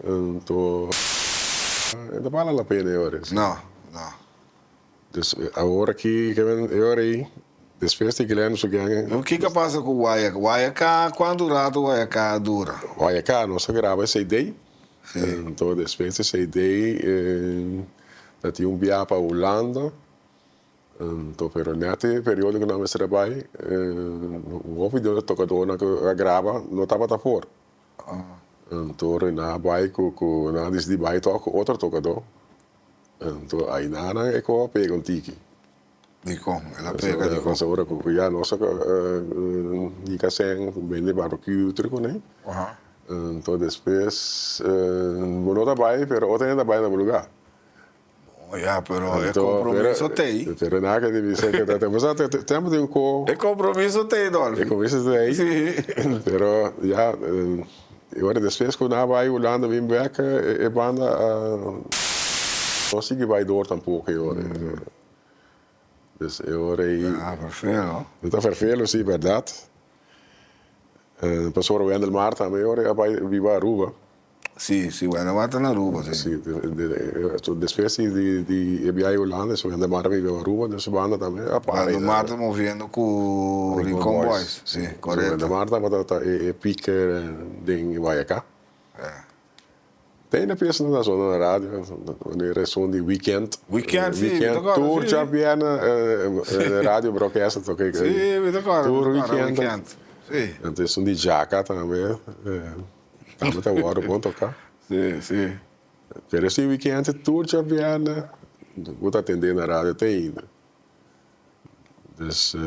Anto e ta bala la pena e ora. No, no. Dus awor aki ke men e ora ei despues di Glen su gang. Kiko a pasa ku Wayaka? Wayaka kuantu rato Wayaka a dura? Wayaka nos a graba e CD. Anto despues di e CD ta tin un biaha pa Hulanda. Anto pero net e periodo ku nan mester a bai hopi di e tokadornan ku a graba no tabata por. Anto nan a bai ku nan a disidi bai tok ku otro tokador. Anto ainana e ko a pega un tiki. Dikon? El a pega dikon? Pasobra ku ya nos a hika sèn ku bende barbecue tur kuné. Anto despues bo no ta bai pero otro hende ta bai na bo lugá. Bon ya pero e kompromiso t'ei. Pero nada ke bisa ke ta bo sa tempu tin ko. E kompromiso t'ei Dolfi. E kompromiso t'ei. Si. Pero ya E ora despues ku nan a bai Hulanda bin bek e banda a no sigui bai door tampoko e ora. Dus e ora ei. Ah, vervelo. No ta vervelo si, bèrdat. Pasobra Wendel Mar tambe e ora ei a bai biba Aruba. Si, si, Wendel Mar ta na Aruba, si. Si, despues di e biahe Hulanda Wendel Mar a biba Aruba, dus e banda tambe a para. Wendel Mar ta moviendo ku Rincon Boys, si, korekto. Wendel Mar tabata ta e piker den Guayacá. Te na pies nan ta sona na radio, wanneer esun di weekend. Weekend, si, mi ta kòrda, si. Tur djabièrnè radio broadcast ta toka. Si, mi ta kòrda. Tur weekend. Si. Anto esun di Djaka tambe. Tambe ta wòrdu bon toká. Sí, sí. Pero esi weekend tur djabièrnè bo ta tendé na radio te ainda. Dus.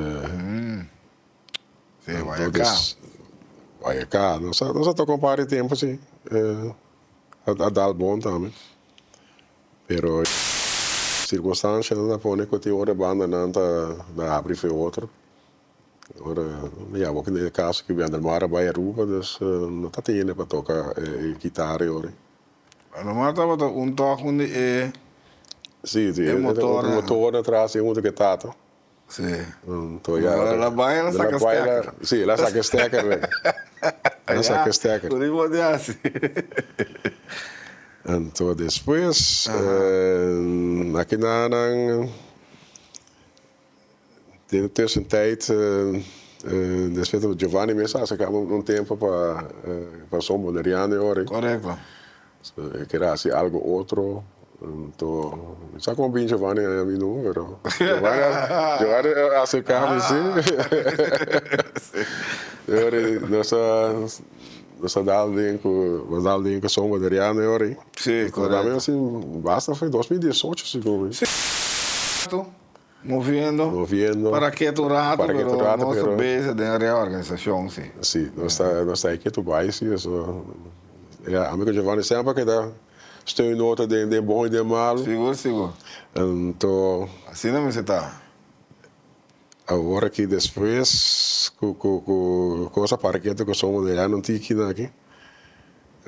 Sí, Guayacá. Guayacá. Nos a nos a toka un par di tempu si. A dal bon tambe. Pero sirkunstanshanan a pone ku tin ora e bandanan ta habri fe otro. Ora ya bo kende e caso ki Wendelmar a bai Aruba dus no ta tin hende pa toca e guitar e ora. Wendelmar tabata un tok un di e Si, si, e motor motor atras e hunto cu e tata. Si. Anto ya. Ora el a bai el a saca stekker. Si, el a saca stekker rek. El a saca stekker. Por i por di hasi. Anto despues aki nan. Den e tussentijd despues di Giovanni mes a acerca mi un tempo pa pa son boneriano e ora. Correcto. E kere haci algo otro anto mi sa como bin Giovanni a mi no pero Giovanni Giovanni a acerca mi si. E ora nos a nos a dal den cu nos a dal den cu son boneriano e ora. Si correcto. Basta fue 2018 segun mi. Si. Moviendo. Moviendo. Para ketu un rato, Para ketu pero un rato, nos ta pero- bezig den reorganisacion, si. Si, nos ta, nos ta ketu bai, si, eso. Ja, ami ku Giovanni semper keda steun otro den, den bon i den malu. Sigur, sigur. Anto. Asina mester ta. Awor aki despues ku, ku, ku kos a para ketu ku somos de ya no tiki na aki.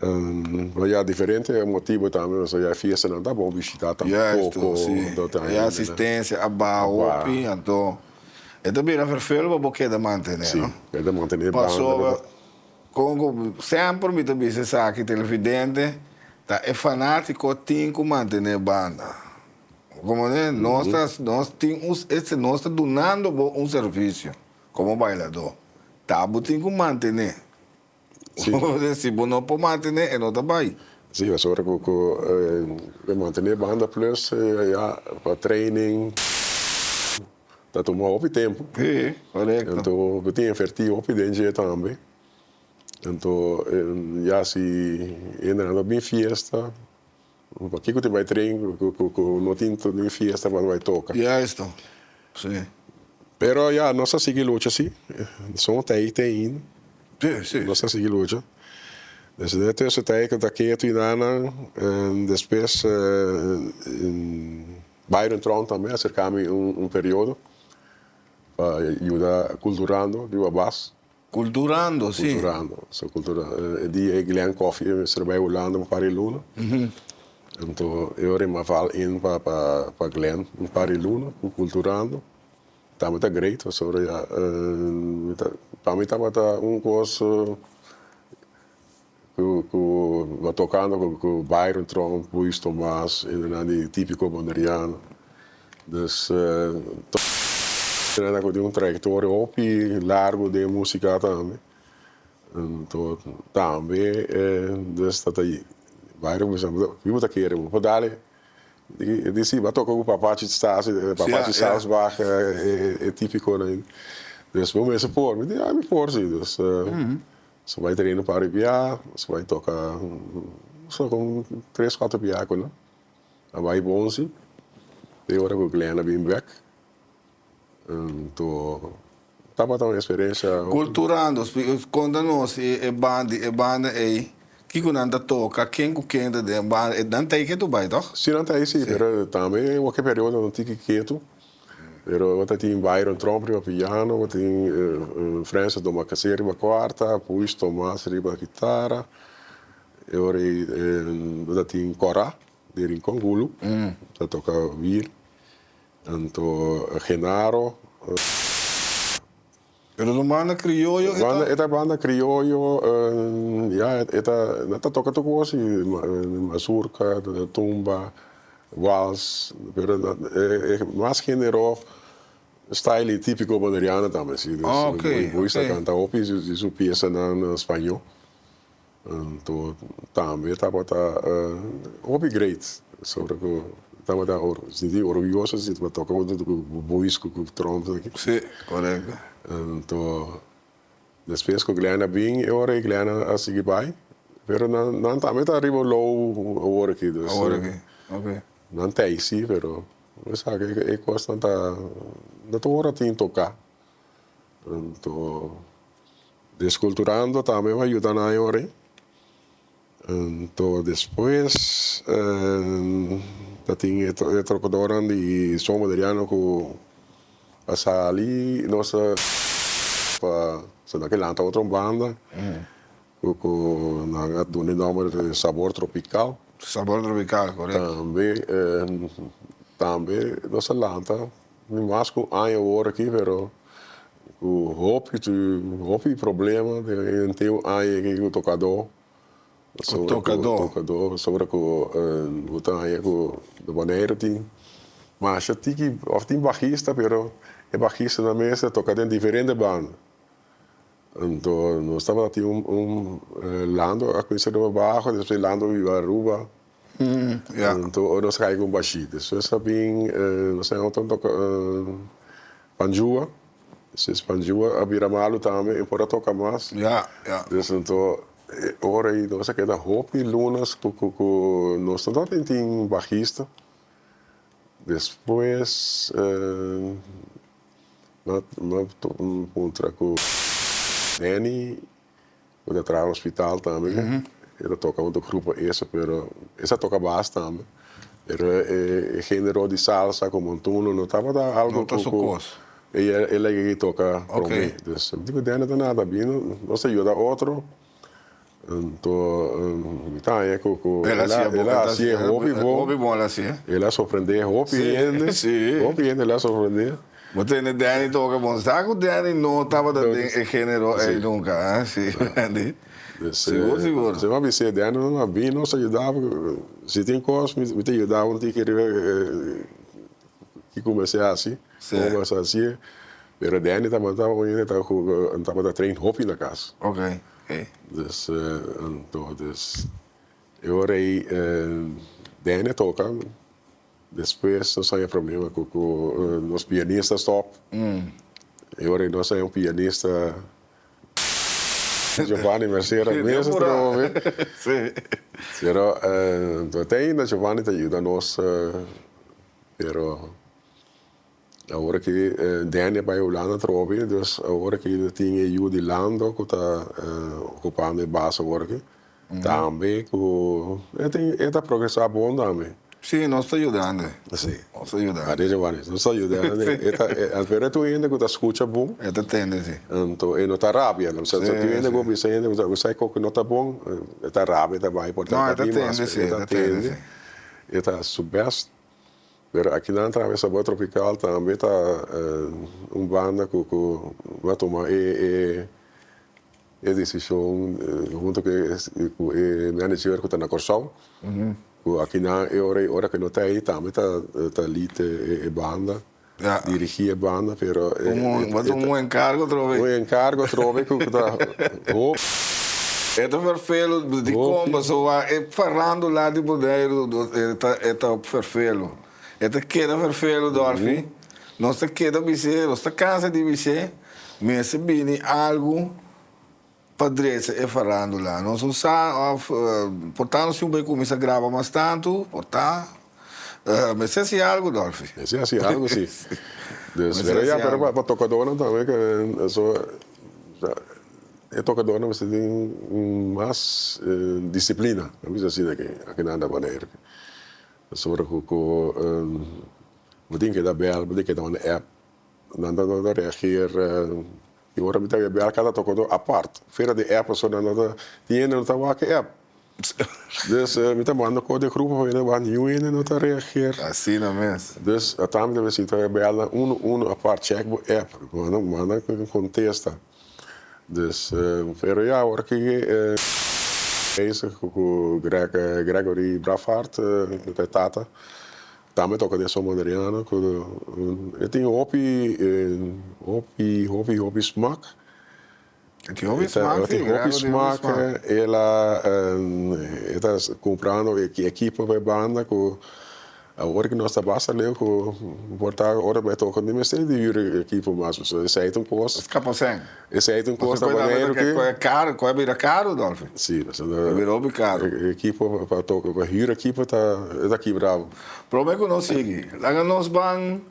Lo ya diferente motibo tambe pasobra ya e fiestanan ta bon bishita Juisto, tampoco. si. E asistencia a baha hopi, anto e ta bira verveel pa bo keda mantene, Si, no? keda mantene banda. Pasobra con cu semper mi ta bisa esaki televidente, ta e fanatico tin cu mantene banda. Como ne, nos ta nos tin un nos ta dunando bo un servicio como bailador, ta bo tin cu mantene. Sí. Si bo no por mantené, e no ta bai. Sí, pasobra ku ku e mantené banda plus ya pa training ta tuma hopi tempu. Sí, korekto. Anto bo tin invertí hopi den dje tambe. Anto ya si hende nan ta bin fiesta, pakiko tin bai train ku ku no tin ni fiesta pa bai toka. Juisto, sí. Pero ya, nos a sigui lucha sí. Son tei te ainda. Sí, sí. Nos a sigui lucha. Dus den e tussen tei ku ta ketu i nan, despues Byron Trump tambe a aserka mi un un periodo pa yuda Culturando riba bas. Culturando, sí. Culturando. So cultura e dia e Glen Coffee mester bai Hulanda un par di luna. Anto e ora e m'a val in pa pa pa Glen un par di luna ku Culturando. Tambe ta great pasobra ya mi ta pa mi tabata un kos ku ku bo tokando ku ku Byron Tromp, Luis Tomas, e nan di Tipico Boneriano. Dus nan ku tin un trayektoria hopi largu den músika tambe. Anto tambe dus ta ta Byron bisa mi bo ta kere bo por dale e di si bo a toka ku Papachi Stasi Papachi Salsbach e tipikonan dus bo mester por mi di ya mi por si dus so bai train un par di bia so bai toka so kon tres kuater bia ku nan a bai bon si te ora ku Glenn a bin bek. Anto tabata un experiencia. Culturando, conta nos e banda e banda ey, kico nan ta toca, ken cu ken ta den banda, nan ta ey ketu bay toch? Si nan ta ey si, pero tambe wak e periodo nan tiki ketu, pero bo ta tin Byron Tromp riba piano, bo tin Francis Domacassé riba cuarta, Puis Tomas riba kitara, e ora ey bo ta tin Cora di Rincon, Hulu, ta toca wiel. Anto Genaro. Pero ta un banda crioyo e ta? E ta banda crioyo, ya e ta, nan ta toca tur cos, mazurka, tumba, wals, pero e mas genero style tipico boneriano tambe si. Boys ta canta hopi di su piesanan na spaño. Anto tambe tabata hopi great sobre cu tabata sinti orguyoso si tabata toca hunto cu boys cu tromp aki. Si, corecto. Anto despues cu Glenn a bin e ora ey Glenn a sigui bay pero nan tambe ta riba low awor aki dus. Awor aki, ok. Nan ta ey si pero bo sa e cosnan ta no ta ora tin toca. Anto Desculturando tambe a yuda nan e ora ei. Anto despues ta tin e trocadornan di Son Valeriano cu a sali nos pa sino ke lanta otro banda cu nan a duna e nomber Sabor Tropical. Sabor Tropical, corecto. Tambe tambe nos a lanta mas cu aña awor aki pero Ku hopi hopi problema den henter aña aki ku tokadó. Ku tokadó. Tokadó pasobra ku bo ta haña ku de Boneiru tin masha tiki òf tin bajista pero e bajistanan mes ta toka den diferente banda. Anto nos tabata tin un Lando a kuminsá riba baho despues Lando a biba Aruba. Anto ora nos kai ku un bashita. Despues a bin nos a otro toka panjua. Despues panjua a bira malu tambe e por a toka mas. Des anto e ora ei nos a keda hopi lunas ku ku nos no tabatin tin bajista. Despues mi a puntra ku Danny. Bo ta traha hospital tambe e ta toca otro grupo eso pero esa toca bas tambe pero e genero di salsa cu montuno no tabata algo No ta su cu cos. e like aki toca prome dus mi di cu Danny ta nada bino nos ta yuda otro anto mi ta haña cu cu El a hacia el a hacia hopi bon hopi bon el a hacia el a sorprende hopi hende hopi hende el a sorprende. Bo tende Danny toca bon. Sa cu Danny no tabata den e genero ey nunca, eh? Si, Randy. Sigur, sigur. Si mi a bis'é, Danny no a bin nos a yuda si tin cos mi ta yuda un tiki riba kico mester haci, como mester hacié. Pero Danny tabata un hende cu tabata train hopi na cas. Ok, ok. Dus, anto, dus e ora ey Danny a toca. Despues nos haña problema cu cu nos pianista stop. E ora ei nos haña un pianista Giovanni Mercera mes a trobe. Pero te ainda Giovanni ta yuda nos pero awor aki Danny a bai Hulanda trobe dus awor aki tin e yu di Lando cu ta ocupando e bas awor aki. Tambe cu e tin e ta progresa bon tambe. Sí, nos ta yudando. Sí. Nos ta yudando. Ariel Giovanni, nos ta yudando. E ta, pero e ta un hende cu ta scucha bon. E ta tende, sí. Anto e no ta rabia. Sí, sí. Tin hende cu bisa hende cu sa cu no ta bon, e ta rabia, e ta bai por No, e ta tende, sí, e ta tende, sí. E ta haci su best. Pero akinan tambe Sabor Tropical tambe ta un banda cu cu a tuma e e. E desishon hunto ku e manager ku ta na Kòrsou. Ku akinan e ora ei ora ku no ta ei tambe ta ta lead e banda, dirigí e banda pero e Un bo ta un enkargo atrobe. Un enkargo atrobe ku ta hopi. E ta ferfelu dikon pasobra e farandula di Boneiru e ta e ta ferfelu. E ta keda ferfelu Dolfi. Nos ta keda bis'é, nos ta kansa di bis'é mester bini algu. Pa drecha e farandula. Nos no sa of por ta nos tin un bay cuminsa graba mas tanto, por ta. Mester haci algo Dolfi. Mester haci algo si. Dus pero ya pero pa tocadornan tambe ke so e tocadornan mester tin mas disciplina, mi bisa asina aki aki nan ta manera. Pasobra cu bo tin ke da bel, bo tin ke da un app. Nan ta no ta reageer y ora mi ta bel cada tocador apart fuera di app pasobra nan no ta tin hende no ta wak e app dus mi ta manda cos den grupo pa hende wak niun hende no ta reageer. Asina mes. Dus ata mi ta bisa mi ta bel nan uno uno apart check bo app manda manda contesta dus pero ya ora ki bezig cu Gregory Braffhart cu ta e tata. Tambe toca den son Boneriano cu e tin hopi hopi hopi hopi smak. E tin hopi smak si, E tin hopi smak, el a e ta cumprando ekipo pa e banda cu awor cu nos ta basta leu cu por ta ora bay toca no mester di huur ekipo mas pasobra esey ta un cos. Escapa sen. Esey ta un cos ta Boneiru ki. Cu e caro, cu a bira caro Dolfi. Si, pasobra. A bira hopi caro. Ekipo pa toca, pa huur ekipo ta e ta kibra bo. Prome cu nos sigui, laga nos ban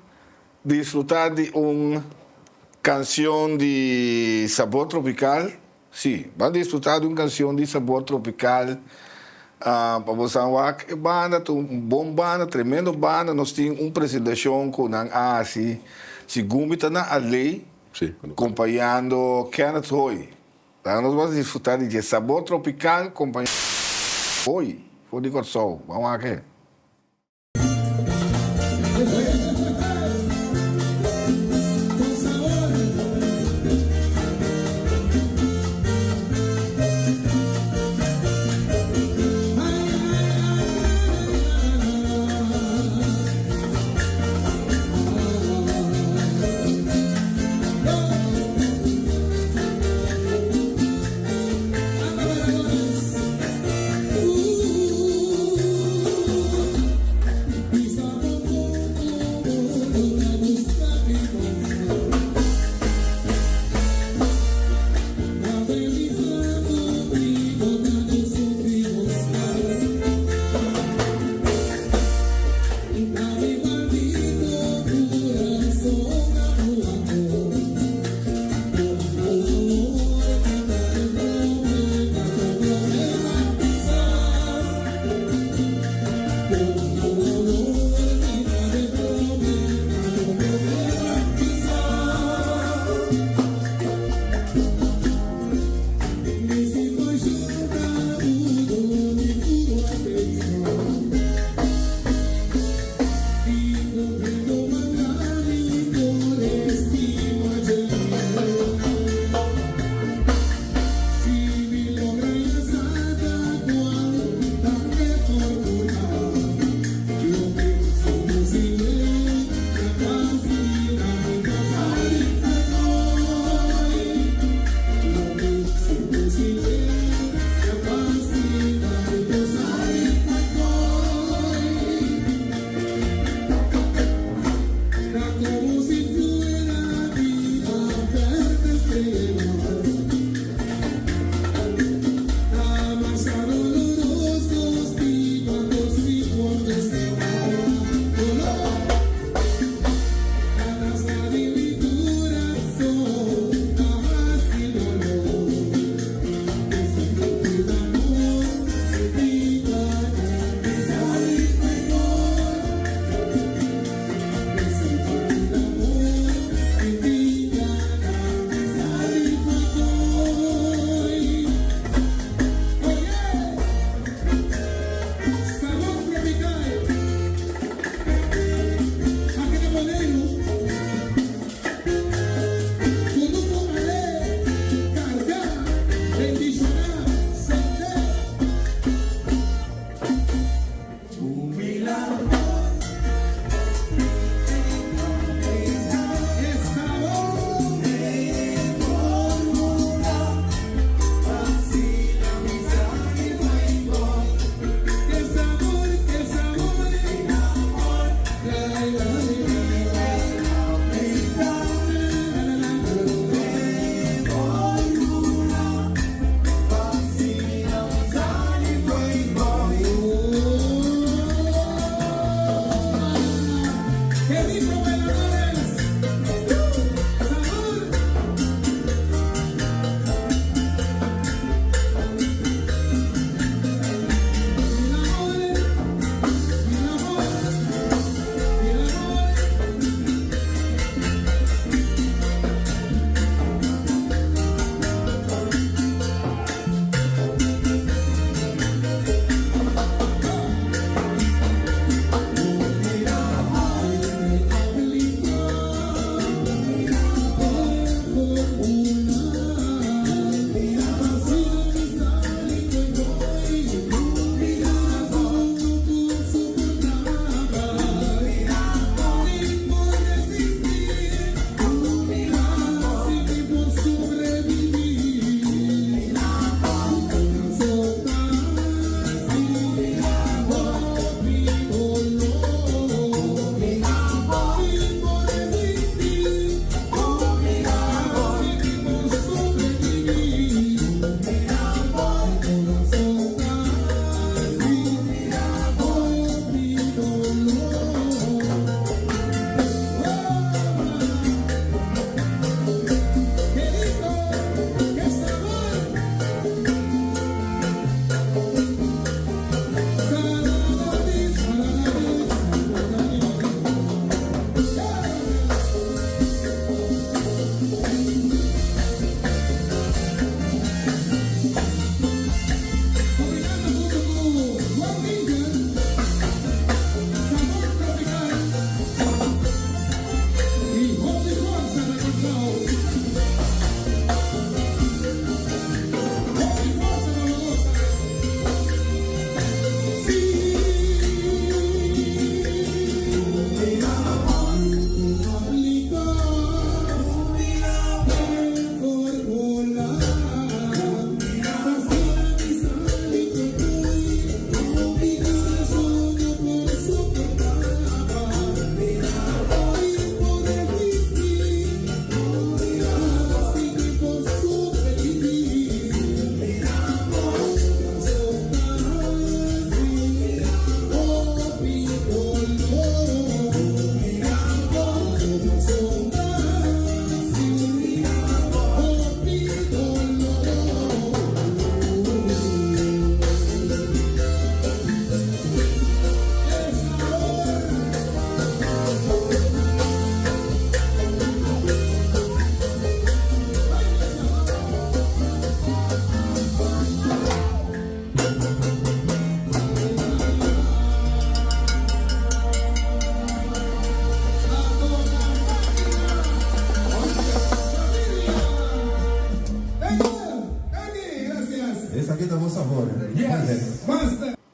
disfruta di un cancion di Sabor Tropical. Si, ban disfruta di un cancion di Sabor Tropical pa bo san wak e banda ta un bon banda, tremendo banda. Nos tin un presentacion cu nan a haci segun mi ta na Aley. Compañando Kenneth Hoy. Laga nos bas disfruta di dje sabor tropical compañando Hoy for di Corsou. Ban wak e.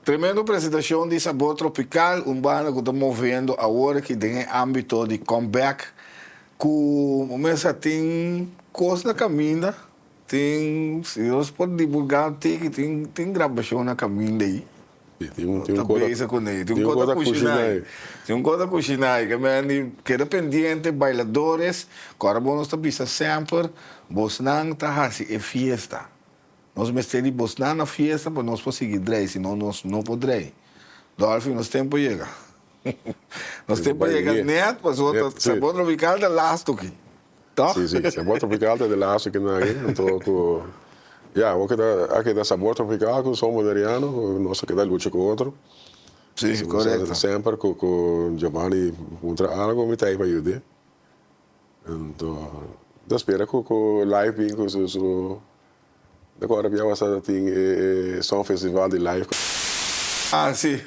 Tremendo presentacion di Sabor Tropical, un banda cu ta moviendo awor aki den e ambito di comeback cu mester tin cos na caminda. Tin, si nos por divulgá un tiki, tin tin grabashon na kaminda ei. Sí, tin un tin Ta un kos bezig kuné, tin tin un un kos kos ta ta kushiná kushiná ei. ei. Tin un kos ta kushiná ei. Ke men di keda pendiente, bailadores, ku ora bo nos ta bisa semper, bosnan ta hasi e fiesta. Nos mester di bosnan na fiesta pa nos por sigui drei, si no nos no por drei. Dolfi, nos tempo yega. Nos tempo yega net, pasobra Net, sí. Sabor Tropical ta lastu aki. Toch? Sí, sí. Sabor Tropical ta de laatste que na ahí. Anto ku ya, bo keda a keda Sabor Tropical ku Son Boneriano, ku nos a keda lucha ku otro. Sí, korekto. Semper ku ku Giovanni puntra algo mi ta ahí pa yud'é. Anto ta spera ku ku live bin ku su su ta kòrda bia wasa tin e e Son Festival di live. Ah, sí.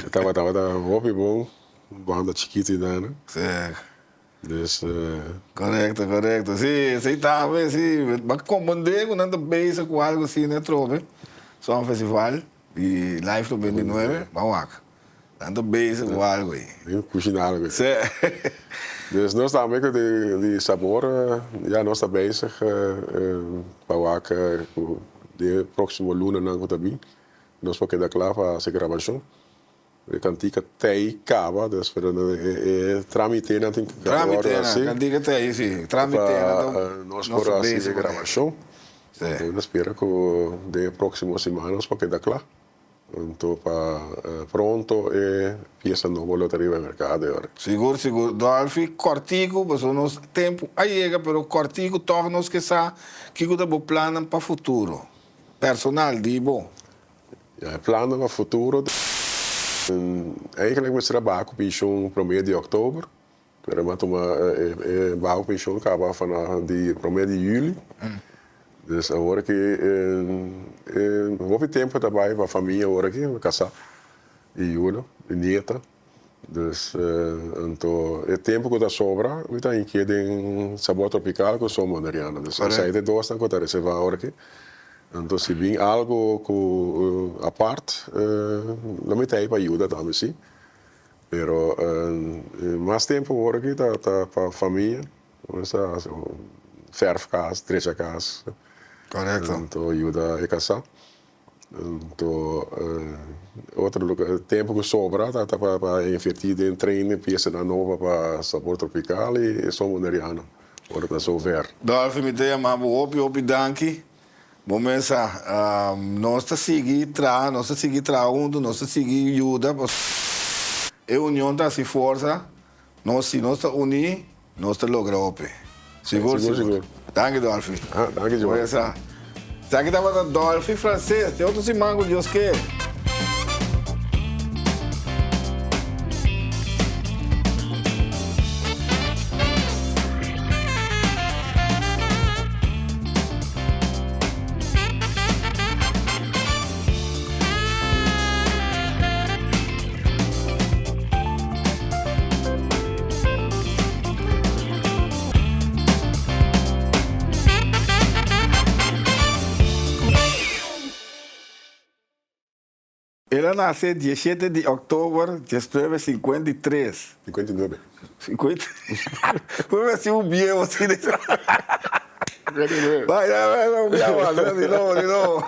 Tabata tabata hopi bon, banda chikito i nan. Sí. Dus. Korekto, korekto. Sí, esei tambe, sí. Bo a komprendé ku nan ta bezig ku algu asina atrobe. Song Festival di Live 99, ban wak. Nan ta bezig ku algu ei. Nan kushiná algu ei. Sí. Dus nos tambe ku di Sabor, ya nos ta bezig pa wak ku den e próksimo lunanan ku ta bin, nos por keda kla pa hasi grabashon. E kantika tei kaba, dus pero e tramitenan tin ku wòrdu hasi. Tramitenan, kantika tei si, tramitenan ta Pa nos por hasi e grabashon. Nos ta spera ku den e próksimo siman nos por keda kla. Anto pa pronto e piesa nobo lo ta riba e merkado e ora. Sigur, sigur. Dolfi, kòrtiku, pasobra nos tempu a yega, pero kòrtiku tòg nos ke sa kiko ta bo plannan pa futuro, personal di bo. Ya, e plannan pa futuro ta, eigenlijk mester a baha ku penshon promé di òktober, pero mi a tuma e baha ku penshon kaba vanaf di promé di yüli. Dus awor aki e hopi tempu ta bai pa famia awor aki, mi kasá i yunan i nieta. Dus anto e tempu ku ta sobra mi ta hinkié den Sabor Tropical ku Son Boneriano. Dus esei ta e dosnan ku ta reservá awor aki. Anto si bin algu ku apart lo mi ta ei pa yuda tambe si. Pero mas tempu awor aki ta pa famia. Fèrf kas, drecha kas. Korekto. Anto yuda e kasá. Anto otro loke tempu ku sobra ta pa invertí den train piesanan nobo pa Sabor Tropical i Son Boneriano ora ta zover. Dolfi mi ta yama bo hopi hopi danki. Bo mes sa nos ta sigui traha nos ta sigui traha huntu nos ta sigui yuda pasobra e union ta hasi forsa nos si nos ta uní Nos ta logra hopi. Sigur, Sigur, sigur. sigur. Danki Dolfi. Ah, danki Joan. Bo sa. Esaki tabata Dolfi Frances. Te otro siman ku Dios ke. El a nase diesshete di òktober diesnuebe sinkuenta i tres. Sinkuenta i nuebe. Sinkuenta Por mi hasi un bieu asina. Sinkuenta i nuebe. Bai, bai, bai, un biaha mas, di nobo, di nobo.